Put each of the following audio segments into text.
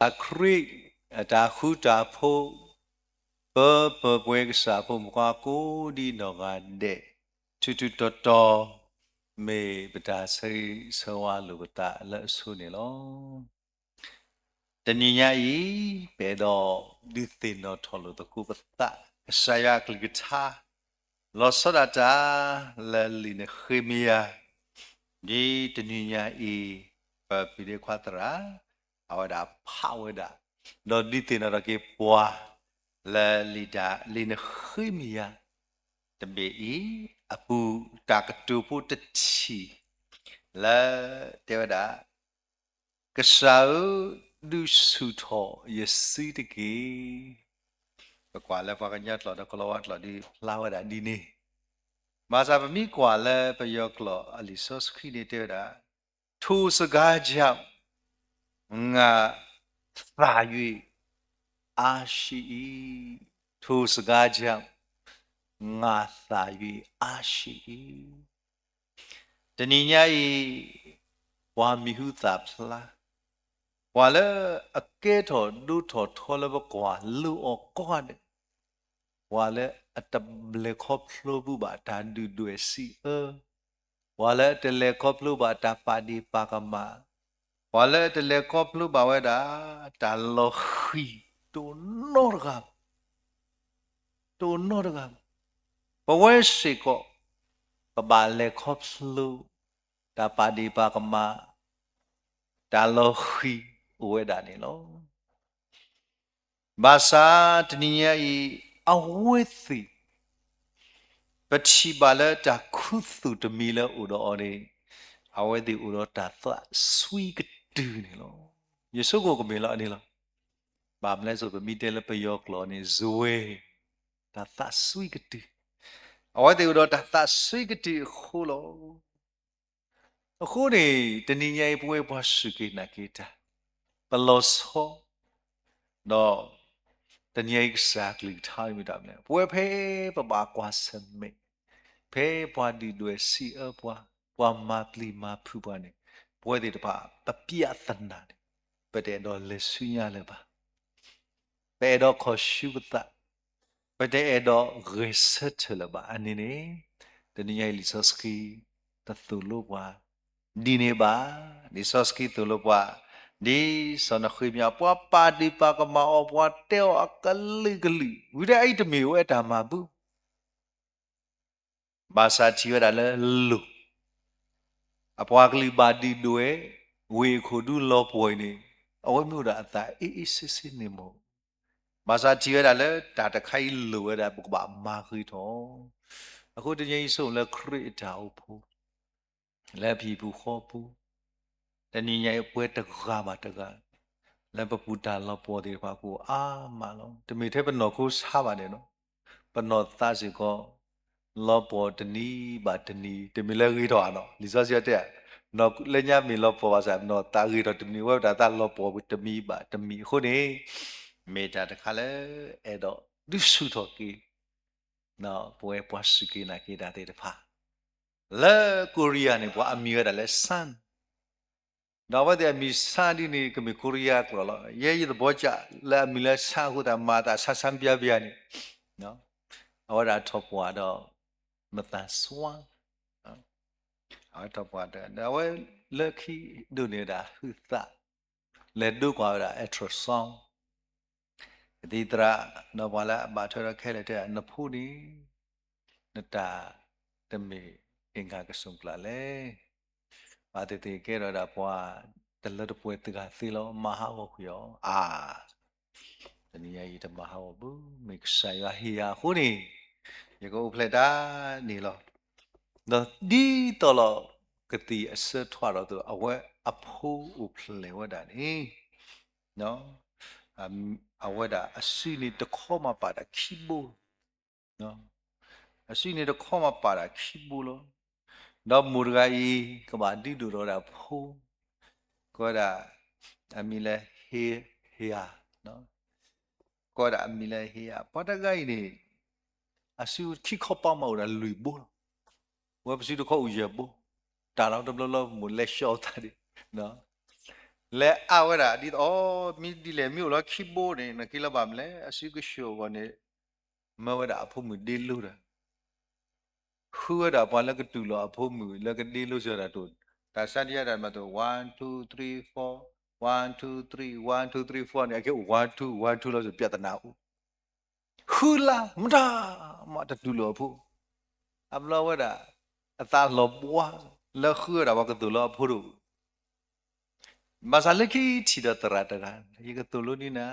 ခရံာ်အတၢ်ဃူတၢ်ဖိး, ပၢပပှဲၤကစၢ်ဖိမုၣ်ဖိခွါကိးဒံနီၢ်ဂၤဒဲး, ထူးထူးတီၤတီၤ, မ့ၢ်ပတၢ်ဆၢဂ့ၤဆၢဝါလိာ်ပသးလၢအဆိန့ၣ်လီၤ. တနံၤညါအံၤ, ပအဲၣ်ဒိးဒုးသ့ၣ်နီၣ်ထီၣ်လိာ်သကိးပသး ကစၢ်ယွၤအကလုၢ်ကထါ လီၤဆီဒၣ်တၢ် လၢလံာ်နဃ့မယၤ, ဒ်တနံၤညါအံၤ, ပဖံးဒ့ခွါသရၣ် အဝဲဒၣ်ဖးဝဲဒၣ်, ဒီးဒုးသ့ၣ်နီၣ်ထီၣ်က့ၤပှၤ လၢလံာ်တၢ် လံာ်နဃ့မယၤ တဘ့ၣ်အံၤ အပူၤတၢ်ကတိၤဖိတထံၣ် လၢတဲဝဲဒၣ် ကစၢ်ဧၢ, ဒုးဆူၣ်ထီၣ်ယစုတက့ၢ်. ပကွၢ်လၢပှၤကညီကျိာ်ဒီးကလီၤဝါကျိာ်ဒ်ဖျါဝဲဒၣ်ဒ်န့ၣ်, ဘၣ်ဆၣ်ပမ့ၢ်ကွၢ်လၢပယီၤကျိာ်အလံာ်စီဆှံန့ၣ်တဲဝဲဒၣ်, ထိုစကားကြောင့် ငါသာ၍ အားရှိ၏, ထိုစကားကြောင့် ငါသာ၍ အားရှိ၏. တနံၤညါအံၤ, ပှၤမံၤဟူသၣ်ဖျါ, ပှၤလၢအကဲထီၣ်ဒိၣ်ထီၣ်ထီလၢပကွၢ်လိအီၤကိးဂၤဒဲး, ပှၤလၢအတလဲၤခီဖျိဘူးဘၣ်တၢ်ဒုၣ်ဒွဲၣ်စံးအၢ, ပှၤလၢအတလဲၤခီဖျိဘၣ်တၢ်ပာ်ဒ့ၣ်ပာ်ကမၣ်, ပှၤလၢအတလဲၤခီဖျိဘၣ်ဝဲဒၣ် တၢ်လီၤဃံၤ တအိၣ်နီတဂၤ တအိၣ်နီတဂၤ, ပဝဲစ့ၢ်ကီး ပဘၣ်လဲၤခီဖျိ တၢ်ပာ်ဒ့ၣ်ပာ်ကမၣ်, တၢ်လီၤဃံၤအိၣ်ဝဲဒၣ်န့ၣ်လီၤ. ဘၣ်ဆၣ်တနံၤညါအံၤ အဝဲသ့ၣ် ပထံၣ်ဘၣ်လၢတၢ်ခူသူၣ်တမံၤလၢအိၣ်ဒီးအီၤန့ၣ်, အဝဲသ့ၣ်အိၣ်ဒီးတၢ်သးစွံကတုၤန့ၣ်လီၤ. ယဆိကမိၣ်ကမ့ၢ်လီၤန့ၣ်လီၤ. ဘၣ်မနုၤလဲၣ် ပမ့ၢ်တဲလၢပယီၤကျိာ်န့ၣ် စွဲ တၢ်သးစွံကတုၤ, အဝဲသ့ၣ်အိၣ်ဒီးတၢ်သးစွံကတုၤအဃိလီၤ. အဃိန့ၣ် တနံၤညါအံၤ ပဝဲပှၤစူၢ်က့ၤနာ်က့ၤတၢ် ပလီၤဆီ ဒီး တနံၤညါအံၤကစၢ်ကလုၢ်ကထါမ့ၢ်တၢ်မနုၤလဲၣ်, ပဝဲဖဲပဘၣ်ကွၢ်ဆၢၣ်မဲာ်, ဖဲပှၤဒုၣ်ဒွဲၣ်စံးအၢပှၤ, ပှၤမၤပျံၤမၤဖုးပှၤန့ၣ်, ပဝဲသ့ၣ်တဖၣ် ပပြဿနာန့ၣ် ပတအဲၣ်ဒိးလဲၤဆူညါလၢၤဘၣ်. ပအဲၣ်ဒိးခီၣ်ဆူပသး, ပတအဲၣ်ဒိးဂဲၤဆၢထၢၣ်လၢၤဘၣ်. အန့ၣ်န့ၣ် တနံၤညါအံၤလံာ်စီဆှံ တသိၣ်လိပှၤ ဒ်န့ၣ်ဘၣ်. လံာ်စီဆှံသိၣ်လိပှၤ ဒ်စီၤနဃ့မယၤ ပှၤပာ်ဒ့ၣ်ပာ်ကမၣ်အီၤ, ပှၤတဲအီၤအကလုာ်ကလုာ်, ဝံၤဒၣ်အံၤတမ့ၢ်ဝဲတၢ်မၤဘူၣ် ဘၣ်ဆၣ်ထံၣ်ဝဲဒၣ်လၢလိၤ, အပှၤကလုာ်ဘၣ်ဒုၣ်ဒွဲၣ် ဝ့ၢ်အခိၣ်ဒူလီၤပှီၢ်အံၤန့ၣ်, အဝဲမ့ၢ်အိၣ်ဒီးအသးအ့ၣ်အ့ၣ်ဆ့ဆ့န့ၣ်မ့ၢ်, ဘၣ်ဆၣ်ထံၣ်ဝဲဒၣ်လၢတၢ်တခါအံၤလိၣ်ဝဲဒၣ် ပကဘၣ်မၤဂ့ၤထီၣ်. အဃိတနံၤအံၤ ယဆိကမိၣ်လၢခရံာ်အတၢ်အိၣ်ဖှိၣ် လၢပဟံၣ်ပူၤဃီပူၤ, တနံၤညါအံၤပဝဲတဂၤဘၣ်တဂၤ လၢပပူၤတၢ်လီၤပှီၢ်သ့ၣ်တဖၣ်ကအိၣ်အါမးလီၤ. တမ့ၢ်ထဲပနီၢ်ခိဆါဘၣ်န့ၣ်လီၤ. ပနီၢ်သးစ့ၢ်ကီး လီၤပှီၢ်တနံၤဘၣ်တနံၤ, တမ့ၢ်လၢဂ့ၤထီၣ်ဧါနီၤ. လံာ်စီဆှံတဲ လၢညါမ့ၢ်လီၤပှီၢ်ဘၣ်ဆၣ် ပနီၢ်သးဂ့ၤထီၣ်တနံၤ, ဝဲပတၢ်သးလီၤပှီၢ်တမံၤဘၣ်တမံၤအဃိန့ၣ်, မ့ၢ်တၢ်တခါလၢအဲၣ်ဒိးဒုးဆူၣ်ထီၣ်က့ၤ ပဝဲပှၤစူၢ်က့ၤနာ်က့ၤတၢ်သ့ၣ်တဖၣ် လၢကိရံယါန့ၣ် ပှၤအမံၤဝဲဒၣ်လၢ ဆၣ်, ဒီးအဝဲသ့ၣ်အမံၤဆၣ်ဒ်န့ၣ် ကမ့ၢ်ကိရံယါကျိာ်လီၤ. ယဲယသဘောကျ လၢအမံၤလၢဆၣ်အဃိသတး မၤသးဆၣ်ဆၣ်ပျါပျါန့ၣ်, အဝဲဒၣ်ထီၣ်ပှၢ်ဒီး မသန်စွမ်း, အဝဲထီၣ်ပှၢ်ဒီး အဝဲလၢခံဒိးန့ၢ်ဝဲဒၣ်ဟုသး လဲၤဒိကွၢ်ဝဲဒၣ် ultrasound ကသံၣ်သရၣ် ဒီးပှၤလၢအဘၣ်ထွဲဒီးခဲလၢာ်တဲ နဖိန့ၣ် နတၢ်တမ့ၢ်အ့ၣ်ဂၤကစူၢ်ကျါလဲၣ်. ဘၣ်သ့ၣ်သ့ၣ်ကဲထီၣ်ဒၣ်ပှၤတလၢတပှဲၤသ့ၣ်ဂၤသ့လီၤ မၤဟးဂီၤကွံာ်အီၤ. အါ, တနံၤညါအံၤတမၤဟးဂီၤဘၣ်, မ့ၢ်ကစၢ်ယွၤဟ့ၣ်ယၤအဃိန့ၣ် ယကအိၣ်ဖျဲၣ်တၢ်န့ၣ်လီၤ. ဒီးဒ်သိးလီၤ ကသံၣ်အဆၢထွဲဒီးသိး အဝဲအဖိအိၣ်ဖျဲၣ်ဝဲဒၣ်န့ၣ် အဝဲဒၣ်အစုန့ၣ်တခီမၤပာ်တၢ်ခံဘိ, အစုန့ၣ်တခီမၤပာ်တၢ်ခံဘိလီၤ. ဒီးမိၢ်တဂၤအံၤ ကဘၣ်ဒုးဒိၣ်ထီၣ်ဝဲဒၣ်ဖိ, ကိးဝဲဒၣ် အမံၤလၢ ဟ့ဧါ, ကိးဝဲဒၣ်အမံၤလၢဟ့ဧါ, ပှၤတဂၤအံၤန့ၣ် အစုခံခီပၤမးအိၣ်ဒၣ်လွံၢ်ဘိလီၤ. ဝဲပစုတခီအိၣ်ယဲၢ်ဘိ, တၢ်လီၤတဘျီလီၤ မိၢ်လဲၤဆှီအသးဒံး လဲၤအါဝဲဒၣ်ဒ်သိး မ့ၢ်ဒ်လဲၣ် မ့ၢ်အိၣ်လၢခံဘိန့ၣ် နက့ၤလၢၤဘၣ်မလဲၣ် အစုကဆှိၤအဂီၢ်န့ၣ် မၢဝဲဒၣ်အဖိမုၣ်ဒ့လိတၢ် ဃုဝဲဒၣ်ပှၤလၢကတူၢ်လိာ်အဖိမုၣ်လၢကဒ့လိစၢၤတၢ်တိၣ်, တၢ်ဆါတယါတၢ်မၤတိၣ် one two three four, one two three, one two three four န့ၣ် အကဲ one two one two လီၤစၢၤ ပြဿနာအိၣ်, ဃုလါမတၤမးတတူၢ်လိာ်အဖိ, အဘျီဝဲဒၣ် အသးလီၤဘှါ လၢဃုဝဲဒၣ်ပှၤကသိၣ်လၢအဖိတအိၣ် ဘၣ်ဆၣ်လၢခံထံၣ်ဒီးသရၣ်တဂၤ ယကသိၣ်လိဒ်နၤ,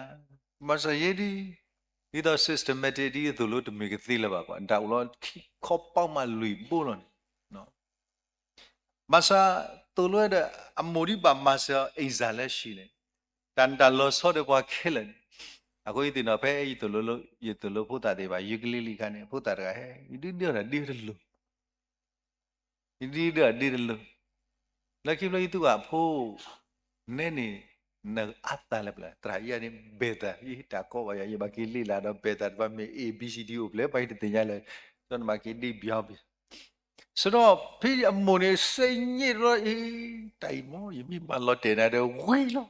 ဘၣ်ဆၣ်ယဲဒ် ဒ်သိး systematic ဒ်ယသိၣ်လိတမ့ၢ်ကသ့လၢၤဘၣ်ကွၢ် တၢ်အိၣ်လီၤခံခီပီမးလွံၢ်ဘိလီၤန့ၣ်, ဘၣ်ဆၣ်သိၣ်လိဝဲဒီး အမိၢ်ဒ်ဘၣ်မၤစၢၤအီၤ exam လၢဆံးန့ၣ်, တၢ်နတၢ်လီၤဆီဒီးပှၤခဲလၢာ်န့ၣ်, အဃိယသ့ၣ်နီၣ်ဖဲ ယသိၣ်လိဖိသၣ်သ့ၣ်တဖၣ် ယကလံၤလံၤခါန့ၣ် ဖိသၣ်တဂၤဟဲ ယဒုးဒုးအီၤဒ့တလိၤ ယဒုးဒုးအီၤဒ့တလိၤ, လၢခံဘျီယသူၣ်ဂၢ်ဖိ နဲန့ၣ် နအါသးလၢပျၢၤ သရၣ်အံၤန့ၣ် ဘဲၣ်သၣ် ယတၢ်ကီဘၣ်ယၤ ယဘၣ်က့ၤလ့လၢ်ဒီး ဘဲၣ်သၣ်တဖၣ်မ့ၢ် A B C D အိၣ်ဖျဲၣ် ပှၤယတသ့ၣ်ညါလၢၤ, ဒီးနဘၣ်က့ၤဒ့ဘၠီဘၣ် စဒီးဖဲအမိၢ်န့ၣ် စ့ည့ၣ်တရီအံၤ, တၢ်အံၤမ့ၢ် ယမ့ၢ်မၤလီၤတဲာ်နၤဒီးဝံၤလီၤ,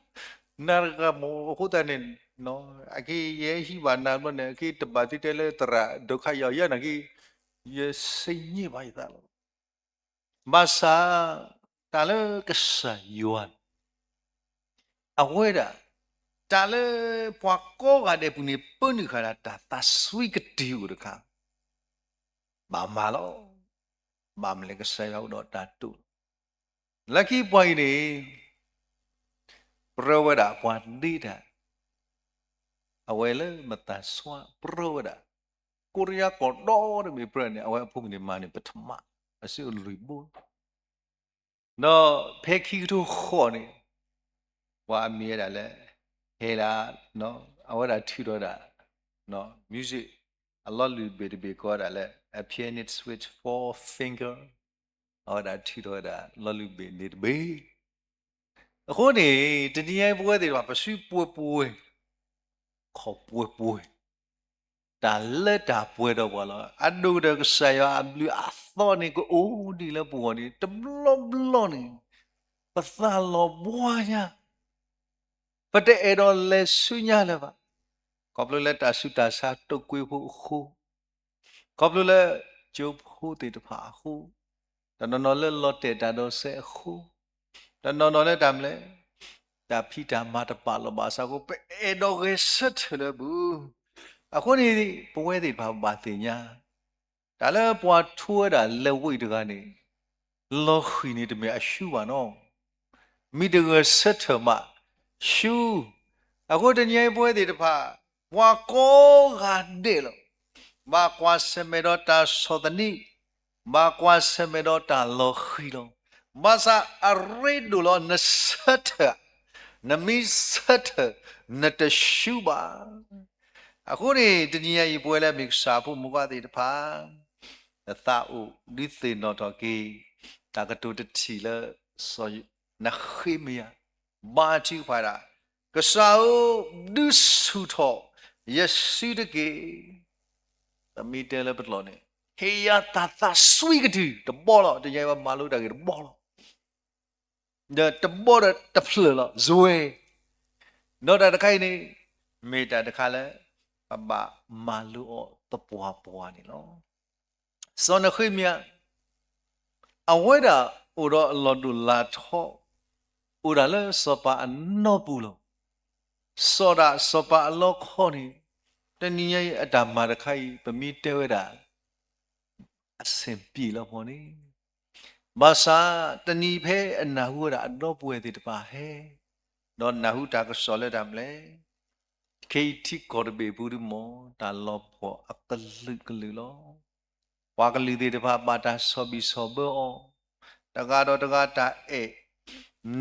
နၤတဂၤမ့ၢ်အဃိသတးန့ၣ်, အက့ယဟံးဘၣ်နၤဘျီန့ၣ် အက့တဘၣ်သုတဲလၢသရၣ်ဒိးခးယီၤယၤန့ၣ်က့, ယစ့ည့ၣ်ဘၣ်ယသးလီၤ. ဘၣ်ဆၣ် တၢ်လၢကစၢ်ယွၤန့ၣ် အဝဲဒၣ် တၢ်လၢပှၤကိးဂၤဒဲးပူၤန့ၣ် ပၢနုာ်ဃာ်ဒၣ်တၢ်သးစွံကတုၢ်အိၣ်တခါ, ဘၣ်မၤလီၤ. ဘၣ်မနုၤလဲၣ် ကစၢ်ယွၤအိၣ်ဒီးတၢ်တိာ်လီၤ. လၢခံပှၤအံၤန့ၣ် ပြၢဝဲဒၣ်ပှၤဒ့တၢ်, အဝဲလၢမသးဆှးပြၢဝဲဒၣ်, ကိးတယါကီၢ်ဒီတမ့ၢ်ပြၢန့ၣ် အဝဲအဖိမုၣ်န့ၣ်မၤန့ၢ်ပထမ အစုအလွံၢ်ဘိ ဒီးဖဲခံကထိဃိးန့ၣ် ပှၤအမံၤဝဲဒၣ်လၢ ဟဲလၢ အဝဲဒၣ်ထုးထီၣ်ဝဲဒၣ် music အလီၢ်လုၢ်ဘ့ၣ်တဘ့ၣ်ကိးဝဲဒၣ်လၢ A Pianist with Four Finger အဝဲဒၣ်ထုးထီၣ်ဝဲဒၣ်လီၢ်လုၢ်ဘ့ၣ်န့ၣ်တဘ့ၣ် အဃိန့ၣ် တနံၤညါအံၤပဝဲသ့ၣ်တဖၣ် ပစုပှဲၤပှဲၤ, ခီၣ်ပှဲၤပှဲၤ, တၢ်လၢတၢ်ပှဲၤဒီးပှၤလီၤ. အဒိၣ်ကတၢၢ်ကစၢ်ယွၤအဘျုးအသီန့ၣ် ကအိၣ်ဒံးလၢပဂီၢ်န့ၣ် တဘျီဘျီန့ၣ် ပသးလီၤဘှါညါ ပတအဲၣ်ဒိးလဲၤဆူညါလၢၤဘၣ်. ခီဖျိလၢတၢ်ဆူးတၢ်ဆါတိာ်ကွံာ်ဖိအဃိ, ခီဖျိလၢ ကၠိဖိသ့ၣ်တဖၣ်အဃိ, တနီၤနီၤလၢလီၤတဲာ်တၢ်ဒီးစဲးအဃိ, တနီၤနီၤလၢတၢ်မနုၤလဲၣ်, တၢ်ဖံးတၢ်မၤတပာ်လီၤဘၣ်အဆၢအဃိ ပအဲၣ်ဒိးဂဲၤဆၢထၢၣ်လၢပူၤ, အဃိန့ၣ် ပဝဲသ့ၣ်တဖၣ်ဘၣ်သ့ၣ်ညါ တၢ်လၢပှၤထိဝဲဒၣ်လဲၤဝံၤတဂၤန့ၣ် လီၤဃံၤန့ၣ်တမ့ၢ်အရှုံးဘၣ်နီၤ, မ့ၢ်တဂဲၤဆၢထၢၣ်မး ရှုံး. အဃိတနံၤအံၤပဝဲသ့ၣ်တဖၣ် ပှၤကိးဂၤဒဲးလီၤ, ဘၣ်ကွၢ်ဆၢၣ်မဲာ်ဒီးတၢ်ဆီၣ်သနံး, ဘၣ်ကွၢ်ဆၢၣ်မဲာ်ဒီးတၢ်လီၤဃံၤလီၤ. ဘၣ်ဆၣ်အရ့ဒိၣ်လီၤ နဆၢထၢၣ်, နမ့ၢ်ဆၢထၢၣ် နတရှုံးဘၣ်. အဃိန့ၣ် တနံၤညါအံၤ ပဝဲလၢအမ့ၢ်ကစၢ်အဖိမုၣ်ဖိခွါသ့ၣ်တဖၣ် နသးအိၣ်ဒုးသ့ၣ်နီၣ်ထီၣ်က့ၤ တၢ်ကတိၤတထံၣ်လၢ စီၤနဃ့မယၤ ဘါထုကဖၣ်ဒၣ်, ကစၢ်ဧၢ, ဒုးဆူၣ်ထီၣ်ယစုတက့ၢ်. ပမ့ၢ်တဲလၢပကျိာ်န့ၣ် ဟ့ၣ်ယၤတၢ်သးစွံကတုၢ်တဘီလီၤ. တနံၤညါအံၤပမၤလိတၢ်ဂ့ၢ်တဘီလီၤ. ဒီးတဘီဒီးတဖျၢၣ်လီၤ စွဲၤ, ဒီးတၢ်တခါအံၤန့ၣ် မ့ၢ်တၢ်တခါလၢ ပဘၣ်မၤလိအီၤသပှၢ်ပှၢ်န့ၣ်လီၤ. စီၤနဃ့မယၤ အဝဲဒၣ်အိၣ်ဒီးအလီၢ်ဒိၣ်လၢ်ထီ, အိၣ်ဒၣ်လၢစီၤပၤအနီၢ်ပူၤလီၤ. စီၤဒၣ်စီၤပၤအလီခီန့ၣ် တနံၤညါအံၤအတၢ်မၤတခါအံၤ ပမ့ၢ်တဲဝဲဒၣ် အဆင်ပြေလီၤပှီၢ်န့ၣ်, ဘၣ်ဆၣ်တနံၤဖဲအနၢ်ဟူဝဲဒၣ်အဒီပုၢ်ဝဲၢ်သ့ၣ်တဖၣ်ဟဲ, ဒီးနၢ်ဟူတၢ်ကစီၣ်လၢတၢ်မနုၤလဲၣ်, ခ့ယုၢ်ထံကီၢ်တဘ့ၣ်အပူၤဒုးမ့ၢ် တၢ်လီၤပှီၢ်အကလုာ်ကလုာ်လီၤ. ပှၤကလုာ်သ့ၣ်တဖၣ်ဘၣ်တၢ်ဆီၣ်ဘံၣ်ဆီၣ်ဘၢအီၤ, တဂၤဒီးတဂၤတၢ်အဲၣ်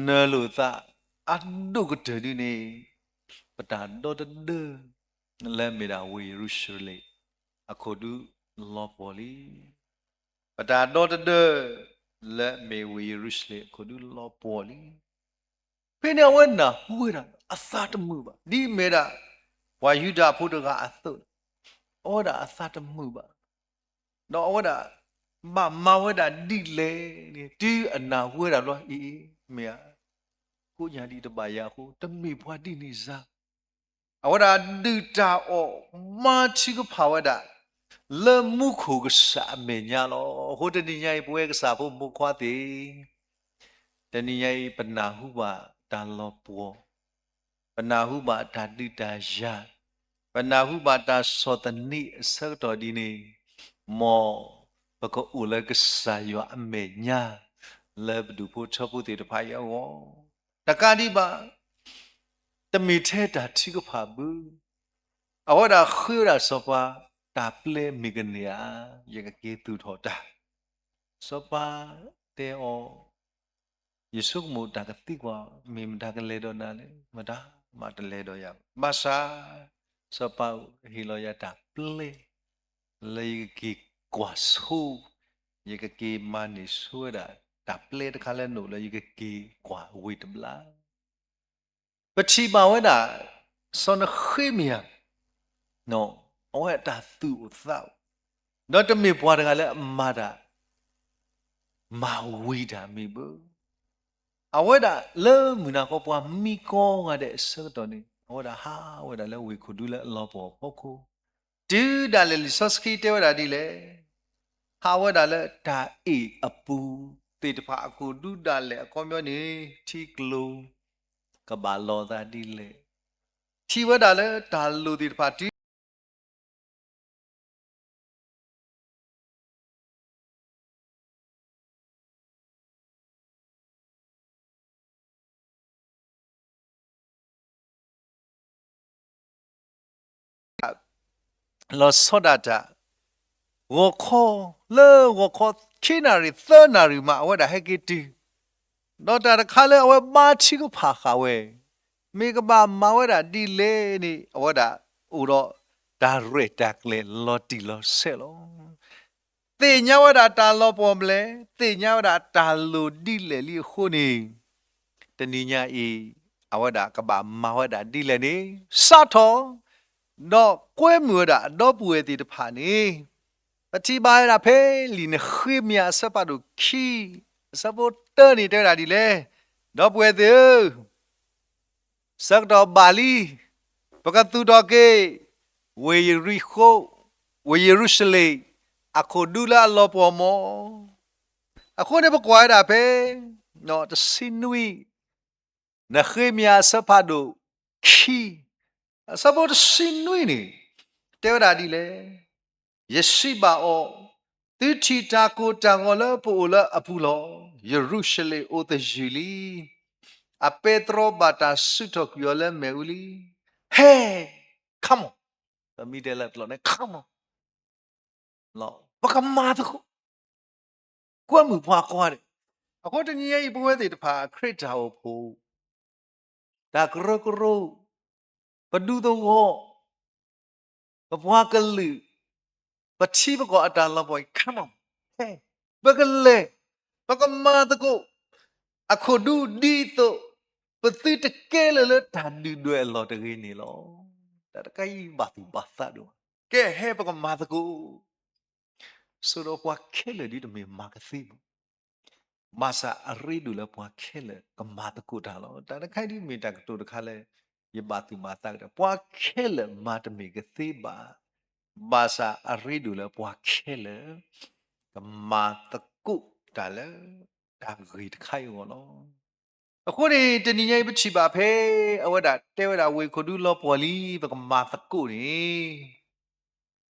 နၢၤလိာ်သး အဒိၣ်ကတၢၢ်ဒ်န့ၣ်, ပတၢ်ဒီတဒၢ လၢမ့ၢ်ဒၣ်ဝ့ၢ်ယရူၤၡလ့ၣ် အခိၣ်ဒုးလီၤပှီၢ်လံ. ပတၢ်ဒီတဒၢ လၢမ့ၢ်ဝ့ၢ်ယရူၤၡလ့ၣ်အခိၣ်ဒုးလီၤပှီၢ်လံ. ဖဲန့ၣ်အဝဲနၢ်ဟူဝဲဒၣ် အသးတမုာ်ဘၣ်. ဒ်မ့ၢ်ဒၣ် ပှၤယူဒၤဖိတဂၤအသိး, အဝဲဒၣ်အသးတမုာ်ဘၣ်. ဒီးအဝဲဒၣ် ဘၣ်မၤဝဲဒၣ်ဒ်လဲၣ်န့ၣ် တုၤအနၢ်ဟူဝဲဒၣ်ဘျီအံၤ မ့ၢ်ဧါ. ကိးညါဒံးတဘၣ်ယၤအဃိ တမ့ၢ်ပှၤဒ်န့ၣ်စ့ၢ် အဝဲဒၣ်ဒုၣ်တၢ်အီၣ်မၤထုကဖၣ်ဝဲဒၣ် လၢမူခိၣ်ကစၢ်အမဲာ်ညါလီၤ. အဃိတနံၤညါအံၤ ပဝဲကစၢ်ဖိမိၢ်ခွါသ့ၣ်, တနံၤညါအံၤ ပနၢ်ဟူဘၣ်တၢ်လီၤပှီၢ်, ပနၢ်ဟူဘၣ်တၢ်ဒုးတၢ်ယၤ, ပနၢ်ဟူဘၣ်တၢ်ဆီၣ်သနံးအဆၢကတီၢ်ဒ်န့ၣ်, မ်ပကအိၣ်လၢကစၢ်ယွၤအမဲာ်ညါ လၢပဒူၣ်ဖိထၢဖိသ့ၣ်တဖၣ်အံၤအဂီၢ်, တကးဒံးဘၣ် တမ့ၢ်ထဲတၢ်ထုကဖၣ်ဘၣ်. အဝဲဒၣ်ဃ့ဝဲဒၣ်စီၤပၤ တၢ်ပျဲမ့ၢ်ကန့ၢ်ဧါ, ယကက့ၤသူၣ်ထီၣ်တၢ်. စီၤပၤတဲအီၤ, ယဆိကမိၣ်တၢ်ကသံကွၢ် မ့ၢ်မတၤကလဲၤဒီးနၤလဲၣ်, မတၤမးတလဲၤဒီးယၤဘၣ်. ဘၣ်ဆၣ် စီၤပၤဧၢ, ဟ့ၣ်လီၤယၤတၢ်ပျဲ လၢယကက့ၤကွၢ်ဆိ, ယကက့ၤမၤန့ၢ်ဆိဝဲဒၣ် တၢ်ပျဲတခါလၢနအိၣ်လၢ ယကက့ၤကွၢ်ဝ့ၢ်တဘျီ. ပထံၣ်ဘၣ်ဝဲဒၣ် စီၤနဃ့မယၤ အဝဲအတၢ်သူၣ်အိၣ်သးအိၣ်, ဒီးတမ့ၢ်ပှၤတဂၤလၢအမၤတၢ် မၤဝံၤတၢ်မ့ၢ်ဘၣ်. အဝဲဒၣ်လၢမုၢ်နၤဃီ ပှၤမံကိးဂၤဒဲးအဆၢကတီၢ်န့ၣ် အဝဲဒၣ်ဟးဝဲဒၣ်လၢဝ့ၢ်ခိၣ်ဒူလၢအလီၤပှီၢ်ဖီခိၣ်, တုၤဒၣ်လဲာ်လံာ်စီဆှံတဲဝဲဒၣ်ဒ်လဲၣ်, ဟးဝဲဒၣ်လၢတၢ်အ့ၣ်အပူၤသ့ၣ်တဖၣ်အခိၣ်ဒူဒၣ်လဲာ်အခီပညီန့ၣ် ထံကျိကဘၣ်လီၤသးဒ်လဲၣ်, ထံၣ်ဝဲဒၣ်လၢတၢ်လိၣ်သ့ၣ်တဖၣ်တုၤ လီၤဆီဒၣ်တၢ်, ဂီၤခီ, လၢဂီၤခီခံနၣ်ရံၣ်သၢနၣ်ရံၣ်မး အဝဲဒၣ်ဟဲက့ၤတုၤ, ဒီးတၢ်တခါလၢအဝဲဘါထုကဖၣ်ဃာ်ဝဲ, မ့ၢ်ကဘၣ်မၤဝဲဒၣ်ဒ်လဲၣ်န့ၣ် အဝဲဒၣ်အိၣ်ဒီးတၢ်ရဲၣ်တၢ်ကျဲၤလီၤတံၢ်လီၤဆဲးလီၤ. သ့ၣ်ညါဝဲဒၣ်တၢ်လီၤပှီၢ်ဘျဲၣ်, သ့ၣ်ညါဝဲဒၣ်တၢ်လိၣ်ဒ်လဲၣ်လံအဃိန့ၣ်, တနံၤညါအံၤ အဝဲဒၣ်ကဘၣ်မၤဝဲဒၣ်ဒ်လဲၣ်န့ၣ် စးထီၣ်, ဒီးကွဲမုာ်ဝဲဒၣ်အဒီပုၢ်ဝဲၢ်သ့ၣ်တဖၣ်န့ၣ်, ပထံၣ်ဘၣ်ဝဲဒၣ်ဖဲလံာ်နဃ့မယၤအဆၢဖးဒိၣ်ခံ, အဆၢဖိတၢန့ၣ်တဲဝဲဒၣ်ဒ်လဲၣ်, ဒီပုၢ်ဝဲၢ်သ့ၣ်ဧၢ, ဆၢကတီၢ်ဘၣ်လံ, ပကသူၣ်ထီၣ်က့ၤ ဝ့ၢ်ယရံၣ်ဃိၣ်, ဝ့ၢ်ယရူၤၡလ့ၣ်, အခိၣ်ဒူလၢအလီၤပှီၢ်မး. အဃိန့ၣ်ပကွၢ်ဝဲဒၣ်ဖဲ တဆံနွံ, နဃ့မယၤအဆၢဖးဒိၣ်ခံ, အဆၢဖိတဆံနွံန့ၣ် တဲဝဲဒၣ်ဒ်လဲၣ်, ယစံးဘၣ်အီၤ, သုထံၣ်တၢ်ကိၢ်တၢ်ဂီၤလၢပအိၣ်လၢအပူၤလီၤ. ယရူၤၡလ့ၣ်အိၣ်သယုၢ်လံ, အပဲတြီဘၣ်တၢ်စုးထီၣ်ကွံာ်အီၤလၢမ့ၣ်အူလံ. ဟဲ, come on, ပမ့ၢ်တဲလၢကျိာ်န့ၣ် come on, ပကမၤသကိး, ကွဲမုာ်ပှၤကိးဂၤဒဲး. အဃိတနံၤညါအံၤ ပဝဲသ့ၣ်တဖၣ်ခရံာ်တၢ်အိၣ်ဖှိၣ်, တၢ်ကရၢကရိ, ပဒူသဝီ, ပပှၤကလုာ်, ပထံပကီၢ်အတၢ်လီၤပှီၢ်အံၤ come on, ဟဲ, ပကလဲၤ, ပကမၤသကိး, အခိၣ်ဒူဒ်သိး ပသုတကဲလၢာ်လၢတၢ်ဒုၣ်ဒွဲၣ်အလီၢ်တဂ့ၤန့ၣ်လီၤ. တၢ်တခါအံၤဘၣ်သူၣ်ဘၣ်သးဒိၣ်မး, ကဲဟဲပကမၤသကိး ဆိဒီးပှၤခဲလၢာ်ဒ်တမ့ၢ်မၤကသ့ဘၣ်. ဘၣ်ဆၣ်အရ့ဒိၣ်လၢပှၤခဲလၢာ်ကမၤသကိးတၢ်လီၤ. တၢ်တခါအံၤဒ်မ့ၢ်တၢ်ကတိၤတခါလၢ ယဘၣ်သူၣ်ဘၣ်သးကဒီး, ပှၤခဲလၢာ်မၤတမ့ၢ်ကသ့ဘၣ်. ဘၣ်ဆၣ်အရ့ဒိၣ်လၢပှၤခဲလၢာ် ကမၤသကိးတၢ်လၢ တၢ်ဂ့ၢ်တခါအံၤအဂီၢ်လီၤ. အဃိန့ၣ် တနံၤညါအံၤပထံၣ်ဘၣ်ဖဲ အဝဲဒၣ်တဲဝဲဒၣ်ဝ့ၢ်ခိၣ်ဒူလီၤပှီၢ်လံ ပကမၤသကိးန့ၣ်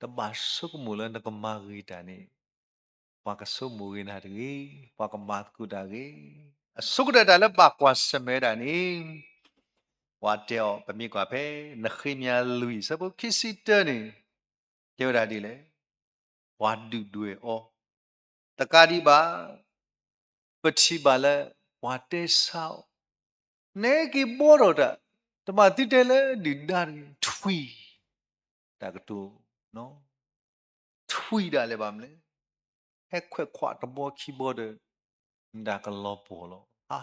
တဘၣ်ဆိကမိၣ်လၢနကမၤဂ့ၤတၢ်န့ၣ် ပှၤကဆိကမိၣ်ဂ့ၤနၤတဂ့ၤ, ပှၤကမၤသကိးတၢ်ဂ့ၤ. အဆိကတၢၢ်တၢ်လၢဘၣ်ကွၢ်ဆၢၣ်မဲာ်ဝဲဒၣ်န့ၣ် ပှၤတဲအီၤ ပမ့ၢ်ကွၢ်ဖဲ နဃ့မယၤလွံၢ် အဆၢဖိခံဆံတၢန့ၣ် တဲဝဲဒၣ်ဒ်လဲၣ်, ပှၤဒုၣ်ဒွဲၣ်အီၤ, တကးဒံးဘၣ် ပထံၣ်ဘၣ်လၢ ပှၤတဲဆါအီၤ, နဟဲက့ၤဘှီထီၣ်တၢ်, တမၤသုတဲလၢဒုၣ်ဒါတဂ့ၤ, ထွံၣ်, တၢ်ကတိၤ, ထွံၣ်ဒၣ်လဲာ်ဘၣ်မနုၤလဲၣ်, ဟဲခွဲးခွးတဘီခံဘီဒီး နတၢ်ကလီၤပှီၢ်လီၤ. အါ,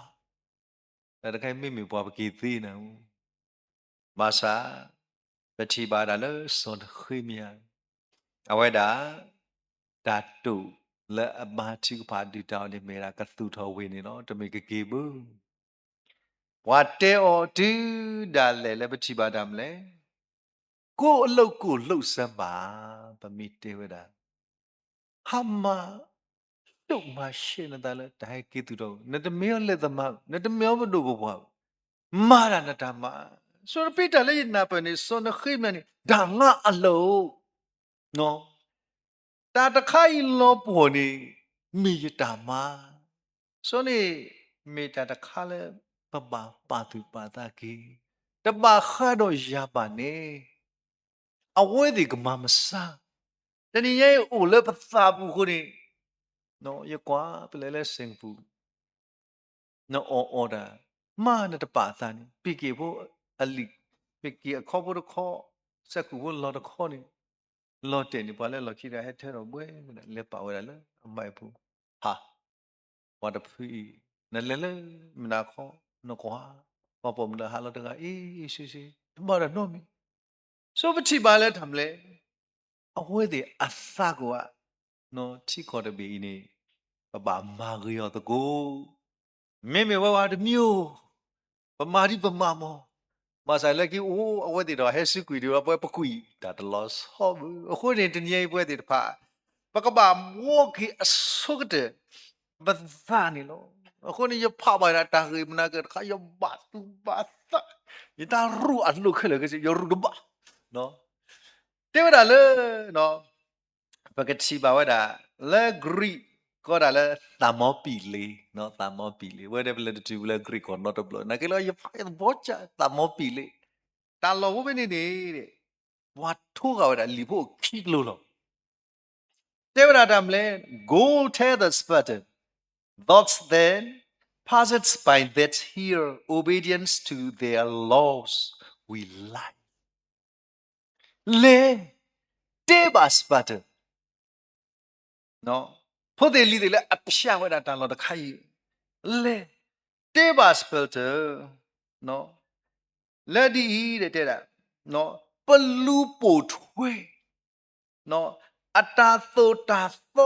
တၢ်တခါအံၤမ့မ့ၢ်ပှၤပက့ၤသ့နၤဧိၤ, ဘၣ်ဆၣ် ပထံၣ်ဘၣ်ဒၣ်လၢစီၤနဃ့မယၤ အဝဲဒၣ် တၢ်တိာ်လၢအဘါထုကဖၣ်ဒုၣ်တၢ်အီၤန့ၣ် မ့ၢ်ဒၣ်ကသူၣ်ထီၣ်ဝ့ၢ်န့ၣ်လီၤ. တမ့ၢ်ကက့ၤဘၣ်. ပှၤတဲအီၤတုၤဒၣ်လဲာ်လၢပထံၣ်ဘၣ်တၢ်မနုၤလဲၣ်, ကိးလိာ်ကိးလိာ်စၢဘၣ်, ပမ့ၢ်တဲဝဲဒၣ် ဟါမၢ် ဆိၣ်မၤရှဲနသးလၢတၢ်ဟဲက့ၤသူၣ်ထီၣ်, နတမ့ၢ်အီၤလံာ်သမါ, နတမ့ၢ်အီၤပဒိၣ်ပပှၢ်, မၤတၢ်နတၢ်မၤ. စီၤနပ့တၢ်လၢယနၢ်ပၢၢ်န့ၣ် စီၤနဃ့မနၤန့ၣ် တၢ်လၢအလိၤ တၢ်တခါအံၤလီၤပှီၢ်န့ၣ် မ့ၢ်ယတၢ်မၤ. စီၤန့ၣ် မ့ၢ်တၢ်တခါလၢပဘၣ်ပာ်သူၣ်ပာ်သးက့ၤ, တဘၣ်ဃးဒီးယၤဘၣ်န့ၣ် အဝဲသ့ၣ်ကမၤမဆါ. တနံၤညါအံၤအိၣ်လၢပသးပူၤအဃိန့ၣ် ယကွၢ်ပလဲၤလၢစ့ၣ်ကပူၤ နအီၣ်အီၣ်တၢ်, မ့ၢ်နတပာ်အသးန့ၣ် ပံၤက့ၤဖိအလံာ်, ပံၤက့ၤအခီဖိတခီ, စဲးကူၣ်ဖိလီၤတခီန့ၣ်, လီၤတဲာ်န့ၣ် ပှၤလၢလီၢ်ခံတဂၤဟဲထၢထီၣ်ဘှဲဝဲဒၣ် လဲၤပာ်ဝဲဒၣ်လၢအမဲာ်ပူၤ, ဟါ, ပှၤတဖုအံၤ နလဲၤလၢမနုၤခီ, နကွၢ်, ပှၤပိာ်မုၣ်လၢဟးလီၤတဂၤ အ့ၣ်အ့ၣ်ဆ့ဆ့, တဘၣ်ဒီးနီတမံၤ. စီၤပထံၣ်ဘၣ်လၢတၢ်မနုၤလဲၣ်, အဝဲသ့ၣ်အသးကိးဂၤ, ထံကီၢ်တဘ့ၣ်အံၤန့ၣ် ပဘၣ်မၤဂ့ၤအီၤသကိး, မ့မ့ၢ်ဝဲဝဲတမံၤဧိၤ, ပမၤဒ်ပမၤမီၢ်, ဘၣ်ဆၣ်လၢခံအိၣ် အဝဲသ့ၣ်ဒီးဟဲစူးကွံာ်ဒံးဝဲပှဲၤပကွံာ်တၢ်တလီၤဆီဘၣ်. အဃိန့ၣ် တနံၤအံၤပဝဲသ့ၣ်တဖၣ် ပကဘၣ်ဘှီက့ၤအဆိကတၢၢ် ပသးန့ၣ်လီၤ. အဃိန့ၣ် ယဖးဘၣ်ဒၣ်တၢ်ဂ့ၢ်မနၤကတခါ ယဘၣ်သူၣ်ဘၣ်သး, ယတၢ်ရူၢ်အလိၤခဲလၢာ်ခဲဆ့ ယရူၢ်တဘၣ်. တဲဝဲဒၣ်လၢ ပကထံၣ်ဘၣ်ဝဲဒၣ် လၢ Greek ကီးဒၣ်လၢ Thermopylae, Thermopylae ဝဲဒၣ်ပလဲၤတတုၤလၢ Greek ကီၢ်နီတဘျီ နာ်က့လၢယဖးယသဘီကၢ် Thermopylae တၢ်လီၢ်ဖိဖဲန့ၣ်န့ၣ် ပှၤထိဃာ်ဝဲဒၣ်လံာ်ဖိခံကလိာ်လီၤ. တဲဝဲဒၣ်တၢ်မနုၤလဲၣ်, Gold tethered spartan, thought then, passed by that here, obedience to their laws we like. လဲၤတဲဘၣ် Spartan ဖိသ့ၣ်လံၤသ့ၣ်လၢအဖျါဝဲဒၣ်တၢ်လီၢ်တခါအံၤ, လဲၤတဲဘၣ် Spartan လၢဒ်အံၤတဲဒၣ်, ပလူၤပိာ်ထွဲ အတၢ်သိၣ်တၢ်သီ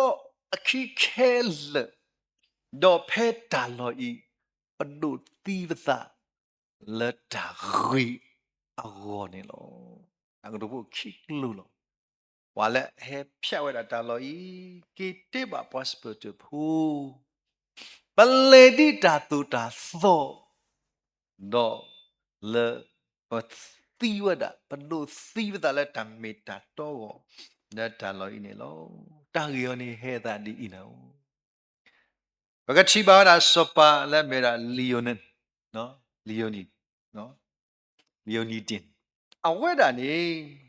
အခံခဲလၢာ်, ဒီးဖဲတၢ်လီၢ်အံၤ ပဒိးသံပသးလၢတၢ်ဂ့ၤအဂီၢ်န့ၣ်လီၤ. တၢ်ကတိၤဖိခံကလိာ်လီၤ. ပှၤလၢအဟဲဖျါဝဲဒၣ်တၢ်လီၢ်အံၤ က့ၤတဲဘၣ်ပှၤ Spartan ဖိ ပလဲၤဒ်တၢ်သိၣ်တၢ်သီ ဒီးလၢပသံဝဲဒၣ် ပဒိးသံပသးလၢတၢ်မ့ၢ်တၢ်တီအဂီၢ် လၢတၢ်လီၢ်အံၤန့ၣ်လီၤ. တၢ်ဂ့ၢ်အံၤန့ၣ်ဟဲသးဒ်အံၤန့ၣ်လီၤ. ပကထံၣ်ဘၣ်ဝဲဒၣ်စီၤပၤလၢအမ့ၢ်ဝဲဒၣ် Leonin, Leonin, Leonin အဝဲဒၣ်န့ၣ်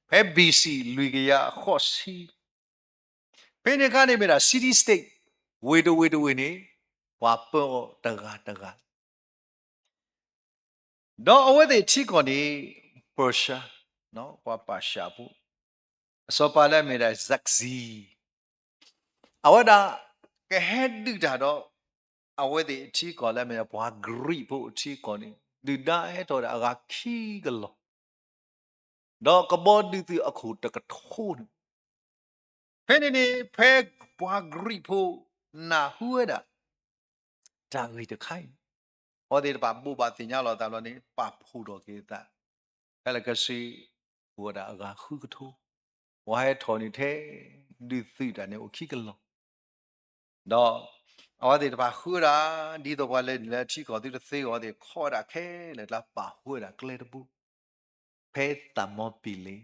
ဖဲ B C လွံၢ်ကယၤဃိးဆံ ဖဲန့ၣ်အခါန့ၣ်မ့ၢ်ဒၣ် city state ဝ့ၢ်တဝ့ၢ်တဝ့ၢ်န့ၣ် ပှၤပၢအီၤတဂၤတဂၤ ဒီးအဝဲသ့ၣ်ထံကီၢ်န့ၣ် Persia, ပှၤပာ်ၡးဖိ, အစီၤပၤလၢအမ့ၢ်ဒၣ် Xerxes, အဝဲဒၣ်ကဟဲဒုးတၢ်ဒီး အဝဲသ့ၣ်အထံကီၢ်လၢအမ့ၢ်ဒၣ်ပှၤ Greek ဖိအထံကီၢ်န့ၣ် ဒုၣ်ဒါဟဲထီၣ်ဝဲဒၣ်အဂၤခံကလီၢ် ဒီးကဘီဒုးသုးအခိၣ်တကထိန့ၣ်, ဖဲန့ၣ်န့ၣ် ဖဲပှၤ Greek ဖိ နၢ်ဟူဝဲဒၣ် တၢ်ဂ့ၢ်တခါအံၤန့ၣ် အဝဲသ့ၣ်တဖၣ်ဘိးဘၣ်သ့ၣ်ညါလီၤသးဘျီန့ၣ် ပာ်ဖှိၣ်ထီၣ်က့ၤအသး ခဲလၢာ်ခဲဆ့ အိၣ်ဝဲဒၣ်အဂၤဃုကထိ, ပှၤဟဲထီၣ်န့ၣ်ထဲ ဒုးသုးတၢ်န့ၣ်အိၣ်ခံကလီၢ် ဒီးအဝဲသ့ၣ်တဖၣ်ဃုဝဲဒၣ် ဒ်သိးပှၤလဲၤနုာ်လၢအထံကီၢ်သုတသ့အဂီၢ် အဝဲသ့ၣ်ခီဝဲဒၣ်ခဲလၢာ်ကျါ ပာ်ဃုာ်ဝဲဒၣ်ကျဲတဘိ ဖဲ Thermopylae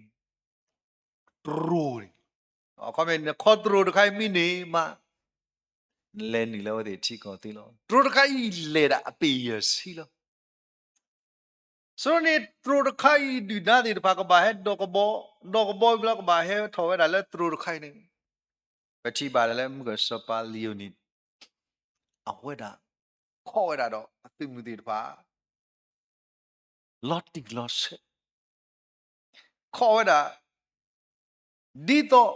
တြိၤန့ၣ်, အခီပညီ နခီတြိၤတခါအံၤမ့ၢ်န့ၢ်မး နလဲၤနုာ်လၢအဝဲသ့ၣ်ထံကီၢ်သုလီၤ. တြိၤတခါအံၤလဲၤဒၣ်အပ့ၤယဲၢ်ဆံလီၤ. ဆိန့ၣ် တြိၤတခါအံၤ ဒုၣ်ဒါသ့ၣ်တဖၣ် ကဘၣ်ဟဲဒိးကဘီ, ဒိးကဘီဝံၤလီၤ ကဘၣ်ဟဲထီၣ်ဝဲဒၣ်လၢတြိၤတခါအံၤန့ၣ်, ပထံၣ်ဘၣ်ဒၣ်လၢမုၢ်ကစီၤပၤ Leonin အဝဲဒၣ် ခီဝဲဒၣ်ဒီးအသုးမုၢ်သ့ၣ်တဖၣ် လီၤတံၢ်လီၤဆဲး ခီဝဲဒၣ် ဒ်သိး